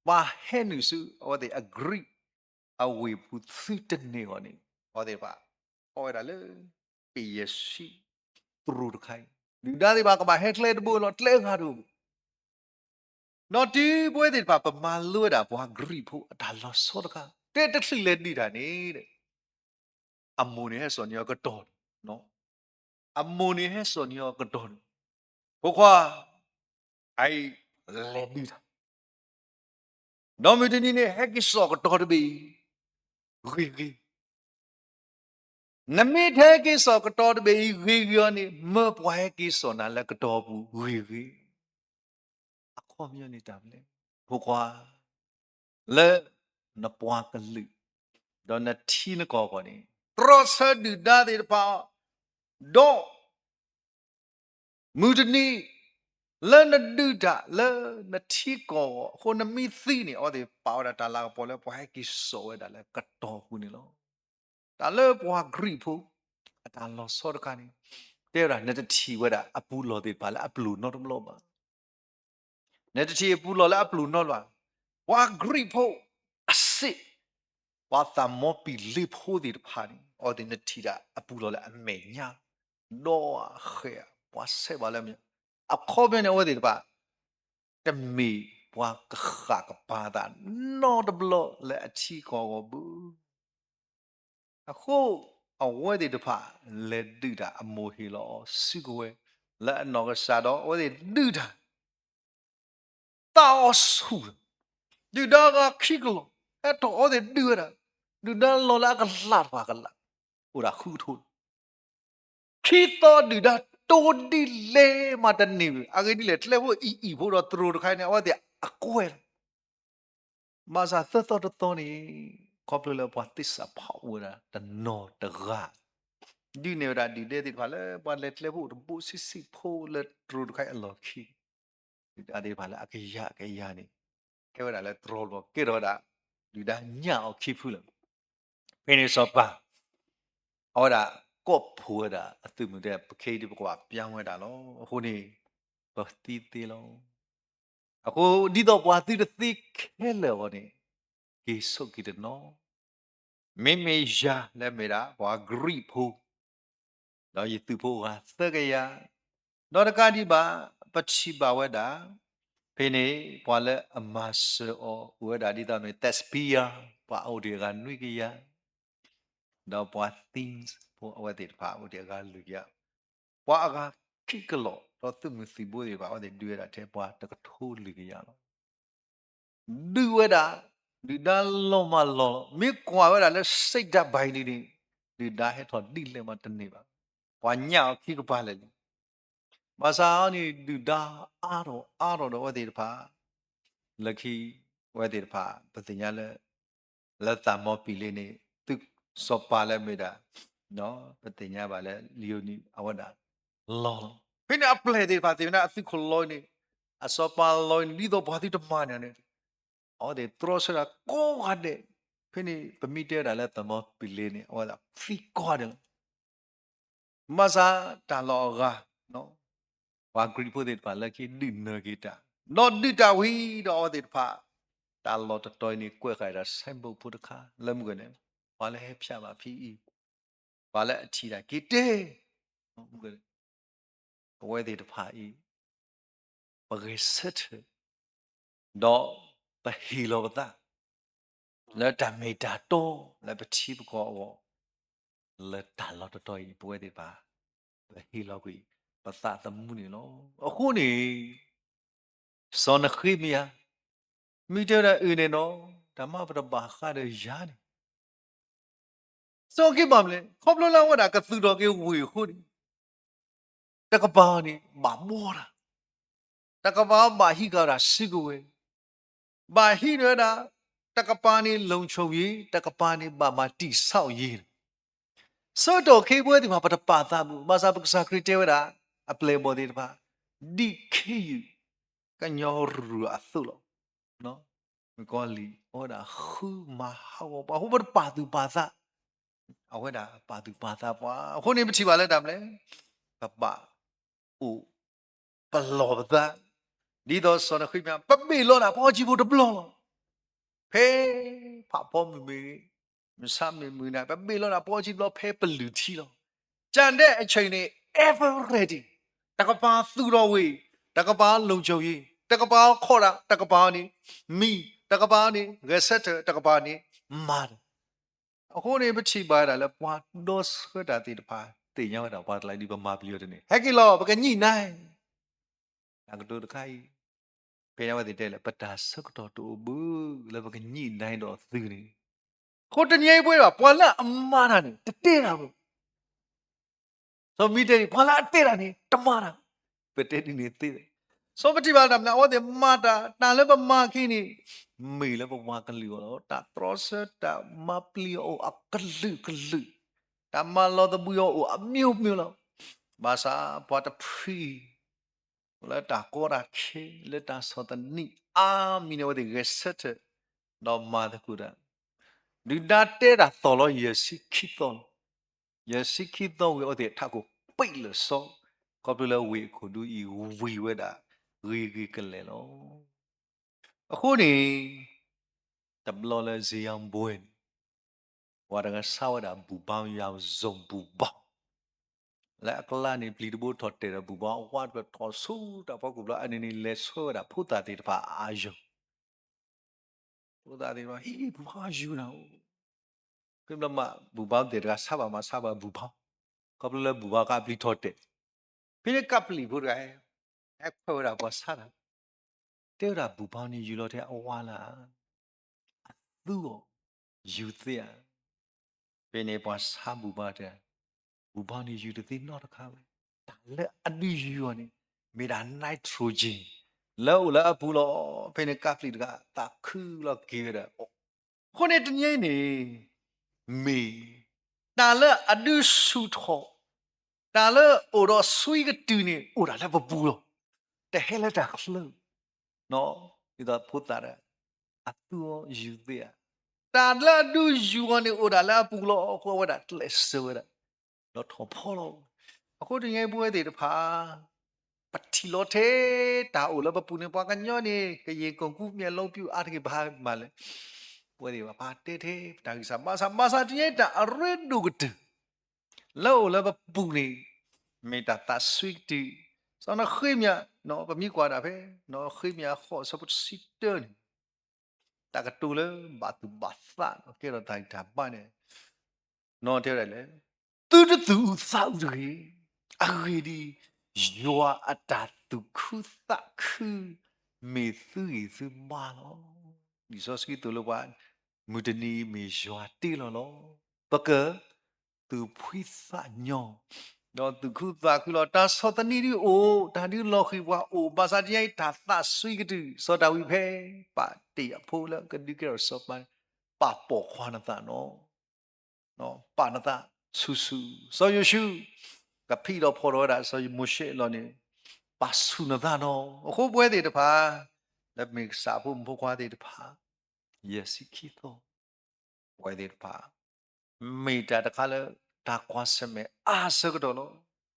ပှၤဟဲနုာ်ဆူအဝဲသ့ၣ်အ Greek အဝ့ၢ်ပူၤသုတန့ၢ်အဂီၢ်န့ၣ် အဝဲသ့ၣ်တဖၣ် ခီဝဲဒၣ်လၢ ပ့ၤယဲၢ်ဆံ တြိၤတခါအံၤ ဒုၣ်ဒါသ့ၣ်တဖၣ်ကဘၣ်ဟဲကျဲတဘိလီၤ ကျဲဂၤတဘိ ဒီးတုၤပဝဲသ့ၣ်တဖၣ် ပမၤလိဝဲဒၣ်ပှၤ Greek ဖိအတၢ်လီၤဆီတခါ တဲတချုးလဲၤဒုးတၢ်န့ၣ် အမိၢ်န့ၣ်ဟဲစိာ်န့ၢ်အီၤကတီၢ်န့ၣ် အမိၢ်န့ၣ်ဟဲစိာ်န့ၢ်အီၤကတီၤတဘ့ၣ်, ဖိခွါ, အအံၤလဲၤဒုးတၢ်, ဒီးမုၢ်တနံၤန့ၣ် ဟဲက့ၤစိာ်ကတီၤတဘ့ၣ်အံၤ ဂ့ၤဂ့ၤ, နမ့ၢ်တဟဲက့ၤစိာ်ကတီၤတဘ့ၣ်အံၤဂ့ၤဂ့ၤအီၤန့ၣ် မၢပှၤဟဲက့ၤစိာ်နၤလၢကတီၤပူၤဂ့ၤဂ့ၤ. အခီပညီန့ၣ်တၢ်မနုၤလဲၣ်, ဖိခွါ, လၢနပှၤကလုာ် ဒီးနထံနကီၢ်အဂီၢ်န့ၣ် တြီဆၢဒုၣ်ဒါသ့ၣ်တဖၣ်, ဒီး မုၢ်တနံၤ လၢနဒုးတၢ်လၢနထံကီၢ်အဂီၢ်အဃိ နမ့ၢ်သံန့ၣ် အဝဲသ့ၣ်ပာ်ဝဲဒၣ်တၢ်လၤကပီၤလၢပှၤဟဲက့ၤစိာ်ဝဲဒၣ်လၢကတီၤပူၤန့ၣ်လီၤ. တၢ်လၢပှၤကရံၣ်ဖိ အတၢ်လီၤဆီတခါန့ၣ် တဲဝဲဒၣ် နတထံၣ်ဝဲဒၣ်အပူၤလီၢ်သ့ၣ်တဖၣ်လၢအပျိာ်နီတဘျီဘၣ်. နတထံၣ်အပူၤလီၢ်လၢအပျိာ်နီတဘျီဘၣ်. ပှၤကရံၣ်ဖိအစ့ၣ်, ပှၤသးမီပံၤလ့ဖိသ့ၣ်တဖၣ်န့ၣ် အဝဲသ့ၣ်နထံၣ်ဒၣ်အပူၤလီၢ်လၢအမဲာ်ညါ ဒီးအဃဲၤ ပှၤဆဲးဘၣ်လၢအမဲာ်ညါ, အခီပညီန့ၣ် အဝဲသ့ၣ်တဖၣ် တမ့ၢ်ပှၤကဃၣ်ကပၤသးနီတဘျီလၢအထံကီၢ်အဂီၢ်ဘၣ်. အဃိ အဝဲသ့ၣ်တဖၣ် လဲၤဒုးတၢ်အမိၢ်ဟ့ၣ်လီၤအီၤစုကဝဲၤ လၢအနီၢ်ကစၢ်ဒီး အဝဲသ့ၣ်ဒုးတၢ် သးအီဆူၣ်, ဒုၣ်ဒါဂၤခံကလီၢ် ဟဲထီၣ်အဝဲသ့ၣ်ဒုးဝဲဒၣ်, ဒုၣ်ဒါလီၢ်လၢအကလးတဖၣ်ကလး အိၣ်ဒၣ်ဃုကထိ, ခံသီဒုၣ်ဒါတိဒ်လဲၣ်မးတန့ၢ်ဝံၤ အဂ့ၢ်ဒ်လဲၣ် ကျဲဖိအံၤအံၤဖိဒီးတြိၤတခါန့ၣ် အဝဲသ့ၣ်အကွဲၢ်လီၤ. ဘၣ်ဆၣ်သၢသီတသီန့ၣ် ခီဖျိလၢပှၤသ့ၣ်စးဖီၣ်အိၣ်ဝဲဒၣ်တနီၤတဂၤ ဒုးနဲၣ်ဝဲဒၣ်ဒုၣ်ဒါသ့ၣ်တဖၣ်လၢပှၤလဲၤကျဲဖိတဘိဆံးဆံးဖိလၢတြိၤတခါအံၤအလီၢ်ခံ ဒုၣ်ဒါသ့ၣ်တဖၣ်လၢအကယၤကယၤန့ၣ် ဟဲဝဲဒၣ်လၢတြီလီၤ ကဲထီၣ်ဝဲဒၣ် ဒုၣ်ဒါညၣ်အီၤခံဖုလီၤ. ဖဲန့ၣ်စီၤပၤ အဝဲဒၣ်ကိးဖှိၣ်ဝဲဒၣ်အသုးမုၢ်တဲ ပခဲအံၤဒ်ပကဘၣ်ပျၢ်ဝဲဒၣ်လီၤ. အဃိန့ၣ် ပသံသ့လီၤ. အဃိ ဒ်သိးပှၤသုတသ့ခဲလၢာ်အဂီၢ်န့ၣ် က့ၤဆိးက့ၤတနီၤ မ့မ့ၢ်ယၤလၢမ့ၢ်ဒၣ်ပှၤကရံၣ်ဖိ ဒီးယသုးဖိဂၤသၢကယၤ, ဒီးတကးဒံးဘၣ် ပထံၣ်ဘၣ်ဝဲဒၣ် ဖဲန့ၣ် ပှၤလၢအမၤစၢၤအီၤ အိၣ်ဝဲဒၣ်ဒ်သိးမ့ၢ် Thespian ပှၤအိၣ်ဒံးအဂၤနွံကယၤ, ဒီးပှၤ Thebes ဖိအဝဲသ့ၣ်တဖၣ်အိၣ်ဒံးအဂၤလွံၢ်ကယၤ, ပှၤအဂၤခံကလီၢ် ဒီးသုးမုၢ်သံၣ်ဘိသ့ၣ်တဖၣ် အဝဲသ့ၣ်ဒုးဝဲဒၣ်ထဲပှၤတကထိလွံၢ်ကယၤလီၤ. ဒုးဝဲဒၣ် ဒုၣ်ဒါလီၤမၢ်လီၤလီၤ. မ့ၢ်ကွၢ်ဝဲဒၣ်လၢ state တၢ်ဘၣ်အံၤဒ်န့ၣ် ဒုၣ်ဒါဟဲထီၣ်ဒ်လဲၣ်မးတန့ၢ်ဘၣ်. ပှၤညၣ်အီၤခံကပၤလၢာ်လံ. ဘၣ်ဆၣ်အီၤန့ၣ် ဒုၣ်ဒါအါထီၣ်အါထီၣ်ဒီးအဝဲသ့ၣ်တဖၣ် လၢခံ အဝဲသ့ၣ်တဖၣ် ပသ့ၣ်ညါလၢ လၢသးမီပံၤလ့န့ၣ် သုးစီၤပၤလၢအမ့ၢ်ဒၣ် ပသ့ၣ်ညါဘၣ်လၢ လံာ်ယိၤနံၤ အဝဲဒၣ်လီၤလီၤ. ဖဲန့ၣ်အပျဲၢ်သ့ၣ်တဖၣ်သ့ၣ်ညါ အသုးခိၣ်လီၤအံၤန့ၣ် အစီၤပၤလီၤအံၤန့ၣ် ဒ်သိးပှၤသုတမၤန့ၣ်န့ၣ် အဝဲသ့ၣ်တြီဆၢတၢ်ကိးဂၤဒဲး, ဖဲန့ၣ် ပမ့ၢ်တဲဝဲဒၣ်လၢသးမီပံၤလ့န့ၣ် အဝဲသ့ၣ်သံကိးဂၤဒဲးလီၤ. ဘၣ်ဆၣ်တၢ်လီၢ်အဂၤ ပှၤကရံၣ်ဖိသ့ၣ်တဖၣ်လၢခံဒုးနၢၤက့ၤတၢ်, ဒီးဒုးတၢ်ဝံၤဒီးအဝဲသ့ၣ်တဖၣ် တၢ်လီၢ်တတီၤအံၤန့ၣ် ကွဲးဃာ်ဒၣ် signboard ဖိတခါ လၢမုၢ်ဂီၤန့ၣ် ပှၤလၢဟဲဖၠးဘၣ်ဖဲအံၤ ပှၤလၢအထံၣ်တၢ်က့ၤတဲ အဝဲသ့ၣ်တဖၣ်အံၤ ပဂဲၤဆၢထၢၣ် ဒီးပဟ့ၣ်လီၤပသး လၢတၢ်မ့ၢ်တၢ်တီလၢပထံပကီၢ်အဂီၢ် လၢတၢ်လီၢ်တတီၤအံၤ ပဝဲသ့ၣ်တဖၣ် ပဟ့ၣ်လီၤကွံာ်ပသးသမူန့ၣ်လီၤ. အဃိန့ၣ် စီၤနဃ့မယၤ မ့ၢ်တဲဝဲဒၣ်အၢၣ်န့ၣ်ဒီး တၢ်မၤပတဘၣ်ဃးဒီးယၤန့ၣ် စီၤနဃ့မယၤမ့ၢ်လဲၣ် ခီဖျိလၢအဝဲဒၣ်ကသူၣ်ထီၣ်က့ၤဝ့ၢ်အဃိန့ၣ် တကပၤန့ၣ် ဘၣ်ဘှီတၢ်, တကပၤဘၣ်ဟံးဃာ်ဝဲဒၣ်စုကဝဲၤ, ဘၣ်ဟံးန့ၢ်ဝဲဒၣ် တကပၤန့ၣ် လုံခြုံရေး, တကပၤန့ၣ် ဘၣ်မၤတံာ်ဆါအီၤယ့ၤ ဆၢကတီၢ်ခဲအံၤပဝဲသ့ၣ်တဖၣ် ပတပာ်သးဘၣ်. ဘၣ်ဆၣ်ပကစၢ်ခရံာ်တဲဝဲဒၣ် အပျဲၢ်အဘီၣ်သ့ၣ်တဖၣ် ဒံၣ်ခ့ယုၢ် ကညီရူၢ်အသိးလီၤ. မုၣ်ကီၤလံၢ် အဝဲဒၣ်ဃုမၤဟးဂီၤပှၤအဃိ ပတပာ်သူၣ်ပာ်သး အဝဲဒၣ်ပာ်သူၣ်ပာ်သးပှၤအဃိန့ၣ် ပထံၣ်ဘၣ်လၢတၢ်မနုၤလဲၣ်, ပဘၣ်အိၣ်ပလီၢ်ပသး ဒ်သိးစီၤနဃ့မယၤ ပဘ့ၣ်လီၤဒၣ်ပှၤအီကံဖိတဘျီလီၤ. ဖဲဖးဖီမုၢ်မ့ၢ်ဂ့ၤ, မုၢ်ဆါမုၢ်နၤ ပဘ့ၣ်လီၤဒၣ်ပှၤအီကံတဘျီ ဖဲပလုၢ်ထံလီၤ. ကျန်တဲ့အချိန်န့ၣ် ever ready, တကပၤသူၣ်ထီၣ်ဝ့ၢ်, တကပၤ လုံခြုံရေး, တကပၤခီၣ်တၢ်, တကပၤန့ၣ် မံ, တကပၤန့ၣ် ဂဲၤဆၢထၢၣ်, တကပၤန့ၣ် မၤတၢ်. အဃိန့ၣ် ပထံၣ်ဘၣ်ဝဲဒၣ်လၢပှၤဒီဆၢတၢ်သ့ၣ်တဖၣ် ပသ့ၣ်ညါဝဲဒၣ်ပှၤတလါဒ်ပမၤပျံၤအီၤတန့ၢ် ဟဲက့ၤလီၤ ပကညံၣ်နၤ တၢ်ကတိၤတခါအံၤ ဖဲန့ၣ်အဝဲသ့ၣ်တဲလၢ ပတၢ်ဆၢကတီၢ်တအိၣ်ဘၣ် လၢပကညံၣ်နၤဒီးသုန့ၣ်, အဃိတနံၤအံၤပဝဲဒၣ် ပှၤလၢအမၤတၢ်န့ၣ် တတဲတၢ်ဘၣ် စီၤမံၤတဲန့ၣ် ပှၤလၢအတဲတၢ်န့ၣ် တမၤတၢ်, ပတဲဒ်န့ၣ်သ့, စီၤပထံၣ်ဘၣ်တၢ်မနုၤ အဝဲသ့ၣ်မၤတၢ် တၢ်လၢပမၤခဲအံၤန့ၣ် မ့ၢ်လၢပပှၤကလုာ်အဂီၢ်လီၤ. တၢ်တြီဆၢ တၢ်မၤပျံၤအီၤအိၣ်အကလုာ်ကလုာ်, တၢ်မၤလီၤသဘှံးအီၤအိၣ်အမျိုးမျိုးလီၤ. ဘၣ်ဆၣ်ပှၤတဖု လၢတၢ်ကီတၢ်ခဲ လၢတၢ်ဆီၣ်သနံးအါမံၤန့ၣ် အဝဲသ့ၣ်ဂဲၤဆၢထၢၣ် ဒီးမၤသကိးတၢ်, ဒုၣ်ဒါတဲတၢ်သီၣ်လီၤ ယဲၢ်ဆံခံသီလီၤ. ယဲၢ်ဆံခံသီဝံၤ အဝဲသ့ၣ်ထးခိၣ်ပံာ်လၢာ်စီ, ခီဖျိလၢဝ့ၢ်အခိၣ်ဒူအံၤ ဝံၤဝဲဒၣ် ဂ့ၤဂ့ၤကလဲာ်လီၤ. အဃိန့ၣ် တဘျီလၢ စံယၣ်ဘွဲၣ်န့ၣ် ပှၤတဂၤဆါဝဲဒၣ်ဘူၣ်ဘါ ယၣ်စိဘူၣ်ဘါ, လၢအကျါန့ၣ် ပျံၤတဘိထီၣ်တဲာ်ဒီးဘူၣ်ဘါအဝါတဖျၢၣ်ထီၣ်ဆူတၢ်ဖီခိၣ်ဘျီ အန့ၣ်န့ၣ် လဲၤဆှၢဝဲဒၣ်ဖိသၣ်သ့ၣ်တဖၣ်အါယီၤ ဖိသၣ်သ့ၣ်တဖၣ် ဟံး ဘူၣ်ဘါယူၤနၤအိၣ်, ဖဲဘျီမး ဘူၣ်ဘါသ့ၣ်တဂၤဆါဘၣ်မး ဆါဘၣ်ဘူၣ်ဘါ, ခီဖျိလၢဘူၣ်ဘါကပျံၤထီၣ်တဲာ်, ဖဲန့ၣ်ကပျံၤဖိတဂၤ ဟဲခွဲးဝဲဒၣ်ပှၤဆါတၢ်, တဲဝဲဒၣ်ဘူၣ်ဘါန့ၣ်ယူၤလီၤထဲအဝါလၢ အသူအီၤ ယူၤသ့ဧါ. ဖဲန့ၣ်ပှၤဆါဘူၣ်ဘါတဲ, ဘူၣ်ဘါန့ၣ်ယူၤတသ့နီတခါဝဲ, တၢ်လၢအဒုးယူၤအီၤန့ၣ် မ့ၢ်ဒၣ် nitrogen လၢအိၣ်လၢအပူၤလီၤ. ဖဲန့ၣ်ကပျံၤတဂၤ သးခုလီၤက့ၤဝဲဒၣ် အဃိန့ၣ်တနံၤအံၤန့ၣ် မ့ၢ် တၢ်လၢအဒုးဆူၣ်ထီၣ် တၢ်လၢအိၣ်ဒီးဆှံကတုၢ်န့ၣ် အိၣ်ဒၣ်လၢပပူၤလီၤ. တဟဲလၢတၢ်ချၢ, ဒ်သိးဖိသၣ်တဂၤ အသူအီၤယူၤသ့ဧါ. တၢ်လၢအဒုးယူၤအီၤန့ၣ် အိၣ်ဒၣ်လၢအပူၤလီၤ. အဃိအဝဲဒၣ်ကျဲးစၢးဝဲဒၣ် ဒီးထီၣ်ဖီလီၤ. အဃိတနံၤအံၤပဝဲသ့ၣ်တဖၣ် ပထံၣ်လီၤထဲ တၢ်အိၣ်လၢပပူၤန့ၣ် ပှၤကညီန့ၣ် ကရင် ကိုယ်ကျန်းမာရေး အလုပ်ပြုတ် အါတက့ၢ်ဘၣ်မးလဲၣ်, ပဝဲသ့ၣ်တဖၣ်ပတဲထဲ ပတၢ်ဂံၢ်စၢ်ဘါစၢ် ဘၣ်ဆၣ်တနံၤအံၤ တၢ်အရ့ဒိၣ်ကတၢၢ် လၢအိၣ်လၢပပူၤန့ၣ် မ့ၢ်တၢ်သးဆှံကတုၢ်, စီၤနဃ့မယၤ ပမ့ၢ်ကွၢ်ဒၣ်ဖဲ နဃ့မယၤဃိး အဆၢဖိတဆံတၢန့ၣ် တၢ်ကတိၤလၢဘၣ်သူၣ်ဘၣ်သး ကဲထီၣ်တၢ်ဂံၢ်တၢ်ဘါန့ၣ် နီၢ်တဲဝဲဒၣ်လဲၣ်, သုတသူၣ်အုးသးအုးတဂ့ၤ, အဂ့ၢ်ဒ်အံၤ, ယွၤအတၢ်သူၣ်ခုသးခု မ့ၢ်သုဂံၢ်သုဘါလီၤ. လံာ်စီဆှံသိၣ်လိပှၤ မုၢ်တနံၤအံၤမ့ၢ်ယွၤတ့လီၤလီၤ. ပက သူၣ်ဖှံသးညီ ဒီးသူၣ်ခုသးခုလီၤ. တၢ်ဆီၣ်သနံးဒုးအိၣ်, တၢ်ဒုးလီၤဃံၤပှၤအိၣ်, ဘၣ်ဆၣ်တနံၤအံၤ တၢ်သးဆှံကတုၢ် စီၤဒၤဝံးဖဲ ပာ်တ့ၢ်အဖိလၢကဒုးကဲထီၣ်စီၤပၤ, ပာ်ပိာ်ခွါနသးနီၤ, ပာ်နသးဆူၣ်ဆူၣ်, စီၤယိၤၡူး ကဖံးထီၣ်ဖီၣ်ထီၣ်ဝဲဒၣ် စီၤမိၤၡ့အလီၢ်န့ၣ် ပာ်ဆူၣ်နသးနီၤ. အဃိပဝဲသ့ၣ်တဖၣ် လၢမ့ၢ်ကစၢ်အဖိမုၣ်ဖိခွါသ့ၣ်တဖၣ် ယဲၢ်ဆံခံသီ ပဝဲသ့ၣ်တဖၣ် မ့ၢ်တၢ်တခါလၢ တၢ်ကွၢ်ဆၢၣ်မဲာ်အါဆၢကတီၢ်လီၤ.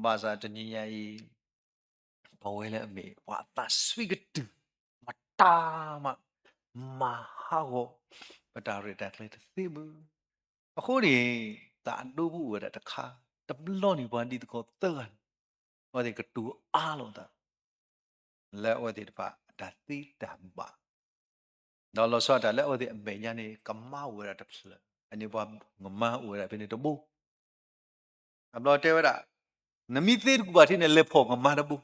ဘၣ်ဆၣ်တနံၤညါအံၤ ပဝဲလၢအမ့ၢ်ပှၤအသးဆှံကတုၢ် မတၤမး မၤဟးဂီၤ ပတၢ်ရဲၣ်တၢ်ကျဲၤတသ့ဘၣ်. အဃိန့ၣ် သးဒိဖိအိၣ်ဝဲဒၣ်တခါ တဘျီန့ၣ် ပှၤဒ်သကိးသၢဂၤန့ၣ် အဝဲသ့ၣ်ကတိၤအါလိာ်သး လၢအဝဲသ့ၣ်တဖၣ်အတၢ်သ့တၢ်ဘၣ် ဒီးလီၤဆီဒၣ်တၢ်လၢအဝဲသ့ၣ်အမဲာ်ညါန့ၣ် ကမါအိၣ်ဝဲဒၣ်တဖျၢၣ်, အန့ၣ်ပှၤကမါအိၣ်ဝဲဒၣ်ဖဲန့ၣ်တဘိ. အဘျီတဲဝဲဒၣ်, နမ့ၢ်သ့တကူၣ်ဘၣ်ထံးန့ၣ် လဲၤဖီၣ်ကမါတဘိ.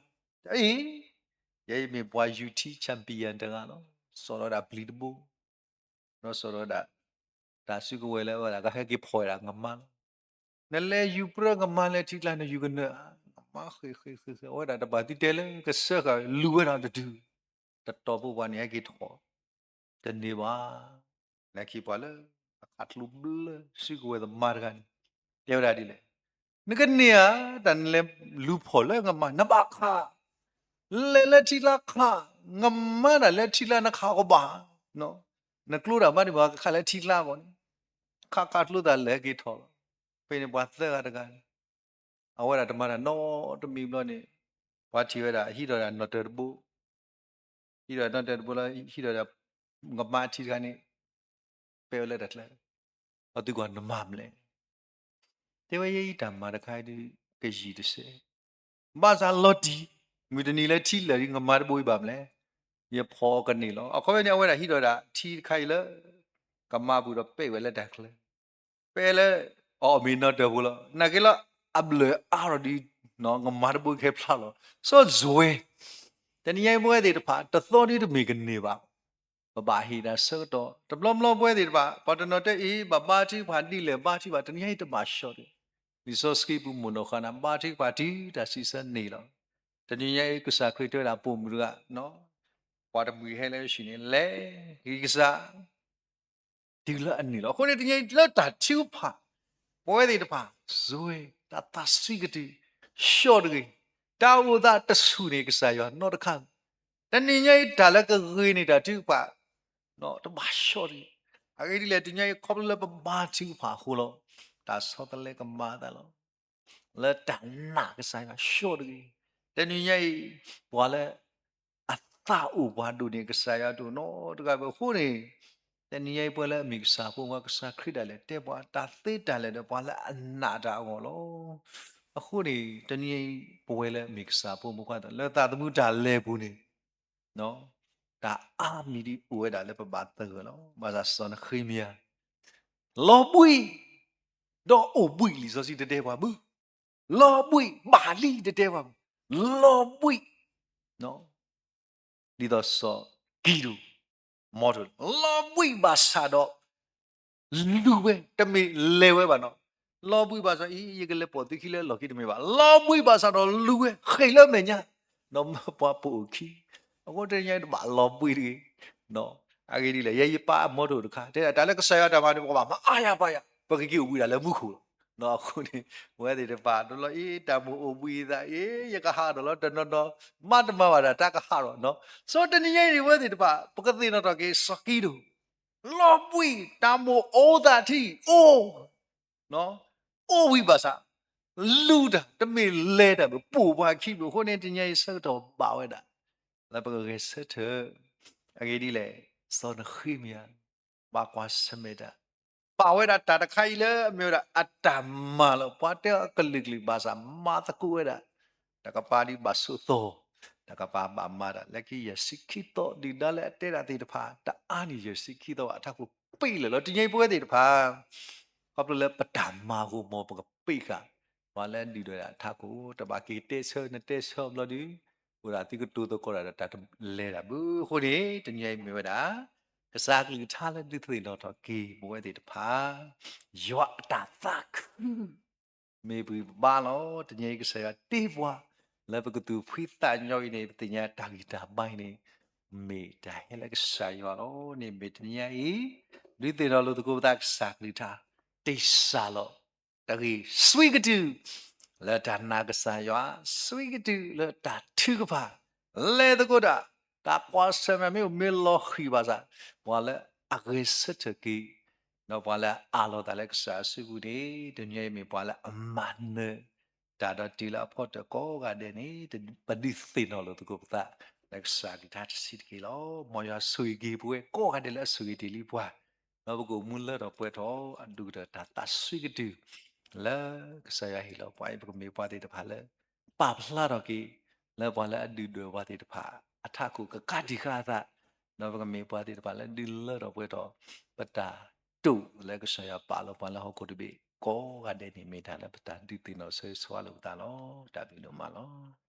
အံၤ, ယဲအံၤမ့ၢ်ပှၤယူၤထံ champion တဂၤလီၤ. စိာ်ထီၣ်ဝဲဒၣ်ပျံၤတဘိ, ဒီးစိာ်ထီၣ်ဝဲဒၣ် တၢ်စုကဝဲၤလၢအဝဲဒၣ်ကဟဲက့ၤဖီၣ်ဝဲဒၣ်ကမါလီၤ. နလဲၤယူၤပြၢကမါလၢထံကျါ နယူၤကနၢၤဧါ, ကမါဃ့ၢ်ဃ့ၢ်ဃ့ၢ်ဃ့ၢ် အဝဲဒၣ်တဘၣ်သုတဲလၢကစၢဃာ်လူၤဝဲဒၣ်တတုၤ, တတီၤဖိပှၤန့ၣ်ဟဲက့ၤထီၣ် တန့ၢ်ဘၣ်. လၢခံပှၤလၢ အခးကျိဘျၢစုကဝဲၤသမါတဂၤန့ၣ် တဲဝဲဒၣ်ဒ်လဲၣ်, နကန့ၢ်ဧါ, တၢ်နလဲၤလူၤဖီၣ်လၢကမါ နဘၣ်ခး, လဲၤလၢထံကျါခး, ကမါတၢ်လၢထံကျါနခးကဘၣ်, နကျိတၢ်ဘါန့ၣ် ပှၤကခးလၢထံကျါအဂီၢ်န့ၣ်, ခးခးကျိသးလဲၤက့ၤထီၣ်လီၤ. ဖဲန့ၣ်ပှၤသၢဂၤတဂၤန့ၣ် အဝဲဒၣ်တမၤတၢ်နီတမံၤဘျီန့ၣ်, ပှၤထံၣ်ဝဲဒၣ် ဟံးထီၣ်ဒၣ်နီၣ်တၢၤတဘိ, ဟံးထီၣ်နီၣ်တၢၤတဘိလၢ ဟံးထီၣ်ဒၣ် ကမါထံတခါန့ၣ် ပဲာ်ဝဲလၢတၢ်ချၢ, အသုကွၢ်နမၤမလဲၣ်. တဲဝဲယဲအံၤတၢ်မၤတခါအံၤဒုး ကယံာ်တစဲး, ဘၣ်ဆၣ်လီၤတံၢ်, မုၢ်တနံၤလၢထံလၢာ်ဒ်ကမါတဘိအံၤဘၣ်မလဲၣ်, ယဖီၣ်အီၤကန့ၢ်လီၤ. အခီပညီန့ၣ် အဝဲဒၣ်ဟံးထီၣ်ဒၣ်ထံတခါအံၤလၢ ကမါပူၤဒီးပဲာ်ဝဲလၢတၢ်ချၢ, ပဲာ်လၢ အီၣ်မ့ၤနီၣ်တၢၤဖိလီၤ. နာ်က့လီၤ အဘျၢၣ်အါထီၣ်ဒ် ကမၤတဘိခဲဖျါလီၤ. စီၤယိၤဝဲ, တနံၤညါအံၤပဝဲသ့ၣ်တဖၣ် တသီဒ်တမ့ၢ်ကန့ၢ်ဘၣ်, ပဘၣ်ဟ့ၣ်တၢ်ဆၢကတီၢ်, တဘျီဘျီပဝဲသ့ၣ်တဖၣ် ပှၤတနီၤတဲအံၤ ဘၣ်ဘါထုကဖၣ်ဒ်လဲၣ် ဘါထုကဖၣ် တနံၤညါအံၤတဘၣ်ဆှီတဂ့ၤ. လံာ်စီဆှံပူၤမုၢ်နီၢ်ဃါန့ၣ် ဘါထုကဖၣ်တုၤတၢ်စံးဆၢန့ၣ်လီၤ. တနံၤညါအံၤ ကစၢ်ခရံာ်တဲဝဲဒၣ်ပိာ်မုၣ်တဂၤ ပှၤတမှံၤဟဲလၢယစုန့ၣ် လဲၤဟ့ၣ်ကစၢ် တုၤလၢအန့ၣ်လီၤ. အဃိန့ၣ် တနံၤညါအံၤလၢတၢ်ထုကဖၣ် ပဝဲသ့ၣ်တဖၣ် ယိၤဝဲ တၢ်သးဆံးကတုၢ် ဆှီတဂ့ၤ. တၢ်အိၣ်သးတဆူၣ်န့ၢ်ကစၢ်ယွၤနီတခါ. တနံၤညါအံၤတၢ်လၢကဂ့ၤန့ၢ်တၢ်ထုကဖၣ် တဘၣ်ဆှီတဂ့ၤ. အဂ့ၢ်ဒ်လဲၣ် တနံၤညါအံၤ ခီဖျိလၢပဘါထုကဖၣ်အဃိလီၤ. တၢ်ဆီတလဲကမၤအသးလီၤ. လၢတၢ်နာ်ကစၢ်ယွၤဆှီတဂ့ၤ. တနံၤညါအံၤ ပှၤလၢ အသးအိၣ်ပှၤဒိၣ်န့ၢ်ကစၢ်ယွၤဒိၣ်နီတဂၤဘၣ်အဃိန့ၣ်, တနံၤညါအံၤပဝဲလၢအမ့ၢ်ကစၢ်ဖိမုၣ် ကစၢ်ခရံာ်ဒၣ်လဲာ်တဲပှၤ တၢ်သ့တၢ်လၢာ်ဒီးပှၤလၢအနာ်တၢ်အဂီၢ်လီၤ. အဃိန့ၣ် တနံၤညါအံၤ ပဝဲလၢအမ့ၢ်ကစၢ်ဖိမုၣ်ခွါသ့ၣ် လၢသးသမူတၢ်လဲၤပူၤန့ၣ် တၢ်အါမံၤဒ်အိၣ်ဝဲဒၣ်လၢပဘၣ်သဂၢၢ်လီၤ. ဘၣ်ဆၣ်စီၤနဃ့မယၤ လီၤဘှံး ဒီးအိၣ်ဘှံး လံာ်စီဆှံတတဲပှၤဘၣ်. လီၤဘှံးဘၣ်လံတတဲပှၤဘၣ်. လီၤဘှံး ဒ်သိးစီၤကံဒိၣ် မီထိၣ် လီၤဘှံးဘၣ်ဆၣ်ဒီး လူၤဝဲ တမ့ၢ်လဲၤဝဲဘၣ်နီၤ. လီၤဘှံးဘၣ်ဆၣ်အံၤ ယကလဲၤပိာ်သုခံလၢလီၢ်ခံတမ့ၢ်ဘၣ်. လီၤဘှံးဘၣ်ဆၣ်ဒီးလူၤဝဲ ဃ့ၢ်လၢမဲာ်ညါ ဒီးမၢပှၤပိာ်အခံ. အဃိတနံၤညါအံၤတဘၣ်လီၤဘှံးတဂ့ၤ. အဂ့ၢ်ဒ်လဲၣ်ယဲယပၢ်အမီထိၣ်တခါ တဲဒၣ်တၢ်လၢကစၢ်ယွၤတၢ်မၤန့ၣ် ပကဘၣ်မၤအါယၤပာ်ယၤ ပကက့ၤအိၣ်ဘှံးဒၣ်လၢမူခိၣ်လီၤ. အဃိန့ၣ် ပဝဲသ့ၣ်တဖၣ် တလီၤအံၤ တၢ်မိၣ်အိၣ်ဘှံးအသးအံၤ ယကဟးထီၣ်လီၤ တနီၤနီၤ မၤတမၤဘၣ်ဒၣ်တၢ်ကဟးထီၣ်နီၤ. စီၤတနံၤညါအံၤန့ၣ် ပဝဲသ့ၣ်တဖၣ် ပကသ့ၣ်နီၣ်ထီၣ်က့ၤ စီၤကံဒိၣ် လီၤဘှံး တၢ်မိၣ်အိၣ်သးထံ အိၣ် အိၣ်ဝံၤဘၣ်ဆၣ် လူၤတၢ် တမ့ၢ်လဲၤတၢ်ဘၣ် ပိာ်ပှၤခံဘၣ်. အဃိန့ၣ် တနံၤညါအံၤဆၢကတီၢ်ဘၣ်ဝဲဒၣ် လၢပကဂဲၤဆၢထၢၣ် အဂ့ၢ်ဒ်လဲၣ် စီၤနဃ့မယၤ ဘၣ်ကွၢ်ဆၢၣ်မဲာ်တၢ် ပာ်ဝဲဒၣ်တၢ်တခါအံၤလၢအမ့ၢ်ဝဲဒၣ်အတၢ်မၤလီၤ. ပှၤတဲအီၤကလုာ်ကလုာ်ဘၣ်ဆၣ် မၤသကိးဝဲဒၣ် တကပၤဒ်ဘၣ်ဆိးသီ တကပၤဘၣ်မၤတၢ် လၢခံယဲၢ်ဆံခံသီ ဒုၣ်ဒါလၢအတဲဒၣ်သ့ၣ်တဖၣ် တအါန့ၢ်ယဲၢ်ဆံခံသီဘၣ် အထးခိၣ်ပ့ၢ်လၢာ်လီၤ. တနံၤညါအံၤပဝဲသ့ၣ်တဖၣ် ခီဖျိလၢပတၢ်မၤအဃိ မ်ပကပ့ၢ်ဃာ် ပှၤလၢအဒုၣ်ဒွဲၣ်ဒၣ်အထးခိၣ် တဘၣ်က့ၤတဲဆၢ နတဲဆၢအဘျီဒုး အိၣ်ဒၣ်သုကတိၤသကိးတၢ်ဒီးတၢ်တလဲၤတၢ်ဘၣ်. အဃိန့ၣ် တနံၤညါအံၤမ့ၢ်ဝဲဒၣ် ကစၢ်ကလုၢ်ကထါလၢဒုးသ့ၣ်နီၣ်ထီၣ်က့ၤ ပဝဲသ့ၣ်တဖၣ် ယွၤအတၢ်သးခု မ့ၢ်ပှၤဘါလီၤ. တနံၤအံၤကစၢ်ယွၤတ့ပှၤ လၢပကသူၣ်ဖှံသးညီအံၤန့ၣ် ပသ့ၣ်ညါတၢ်ဂံၢ်တၢ်ဘါအံၤန့ၣ် မ့ၢ်တၢ်ဟဲလၢကစၢ်ယွၤလီၤန့ၣ် မ့ၢ်တနံၤညါအံၤ ဒုးသ့ၣ်နီၣ်လိာ်သကိးပသး ကစၢ်ကလုၢ်ကထါ တ့စၢ်လီၤ တဂ့ၤဆှံကတုၢ် လၢတၢ်နာ်ကစၢ်ယွၤ ဆှံကတုၢ်လၢတၢ်ထုကဖၣ် လဲၤသကိးတၢ် တၢ်ကွၢ်ဆၢၣ်မဲာ်မ့ၢ်အိၣ်မ့ၢ်လီၤဃံၤဘၣ်ဆၣ် ပှၤလၢအဂဲၤဆၢထၢၣ်က့ၤ ဒီးပှၤလၢအအးလီၤသးလၢကစၢ်အစုပူၤန့ၣ် တနံၤအံၤမ့ၢ်ပှၤလၢအမၤနၢၤ တၢ်ဒီးတုၤလၢအဖီတၢၣ်ကိးဂၤဒဲးန့ၣ် ပဒုးသ့ၣ်နီၣ်လိာ်သကိးပသး လၢကစၢ်ကလုၢ်ကထါတဆံးတက့ၢ်လီၤ. မ်ယွၤဆိၣ်ဂ့ၤက့ၤပဝဲကိးဂၤဒဲးလၢအဆိၣ်ဂ့ၤတ့ၢ်လံပှၤ ဒီးပကအိၣ်မူလၢထီၣ်ပှဲၤထီၣ် အဒိၣ်ကတၢၢ်တၢ်သးဆှံကတုၢ် လၢကစၢ်ယွၤဟ့ၣ်လီၤပှၤအံၤ ပကမ့ၢ်ပှၤသ့ၣ်တဖၣ်လၢ ပာ်ဖျါထီၣ်က့ၤ လၢပှၤလၢအဒုၣ်ဒွဲၣ်ပှၤသ့ၣ်တဖၣ် အထးခိၣ်ကကးတံာ်ဃာ်အသး ဒီးပကမ့ၢ်ပှၤသ့ၣ်တဖၣ်လၢဒုးလၢထီၣ်ပှဲၤထီၣ် ပတၢ်တိာ်လၢကစၢ်ယွၤပာ်လီၤပှၤလၢဟီၣ်ခိၣ်တဘ့ၣ်ကိးဂၤဒဲးန့ၣ် မ့ၢ်တၢ်လၢပတၢ်ဒုးသ့ၣ်နီၣ်ဆၢဂ့ၤဆၢဝါလိာ်ပသးလီၤ. တၢ်ဘျုးဒိၣ်မးလီၤ.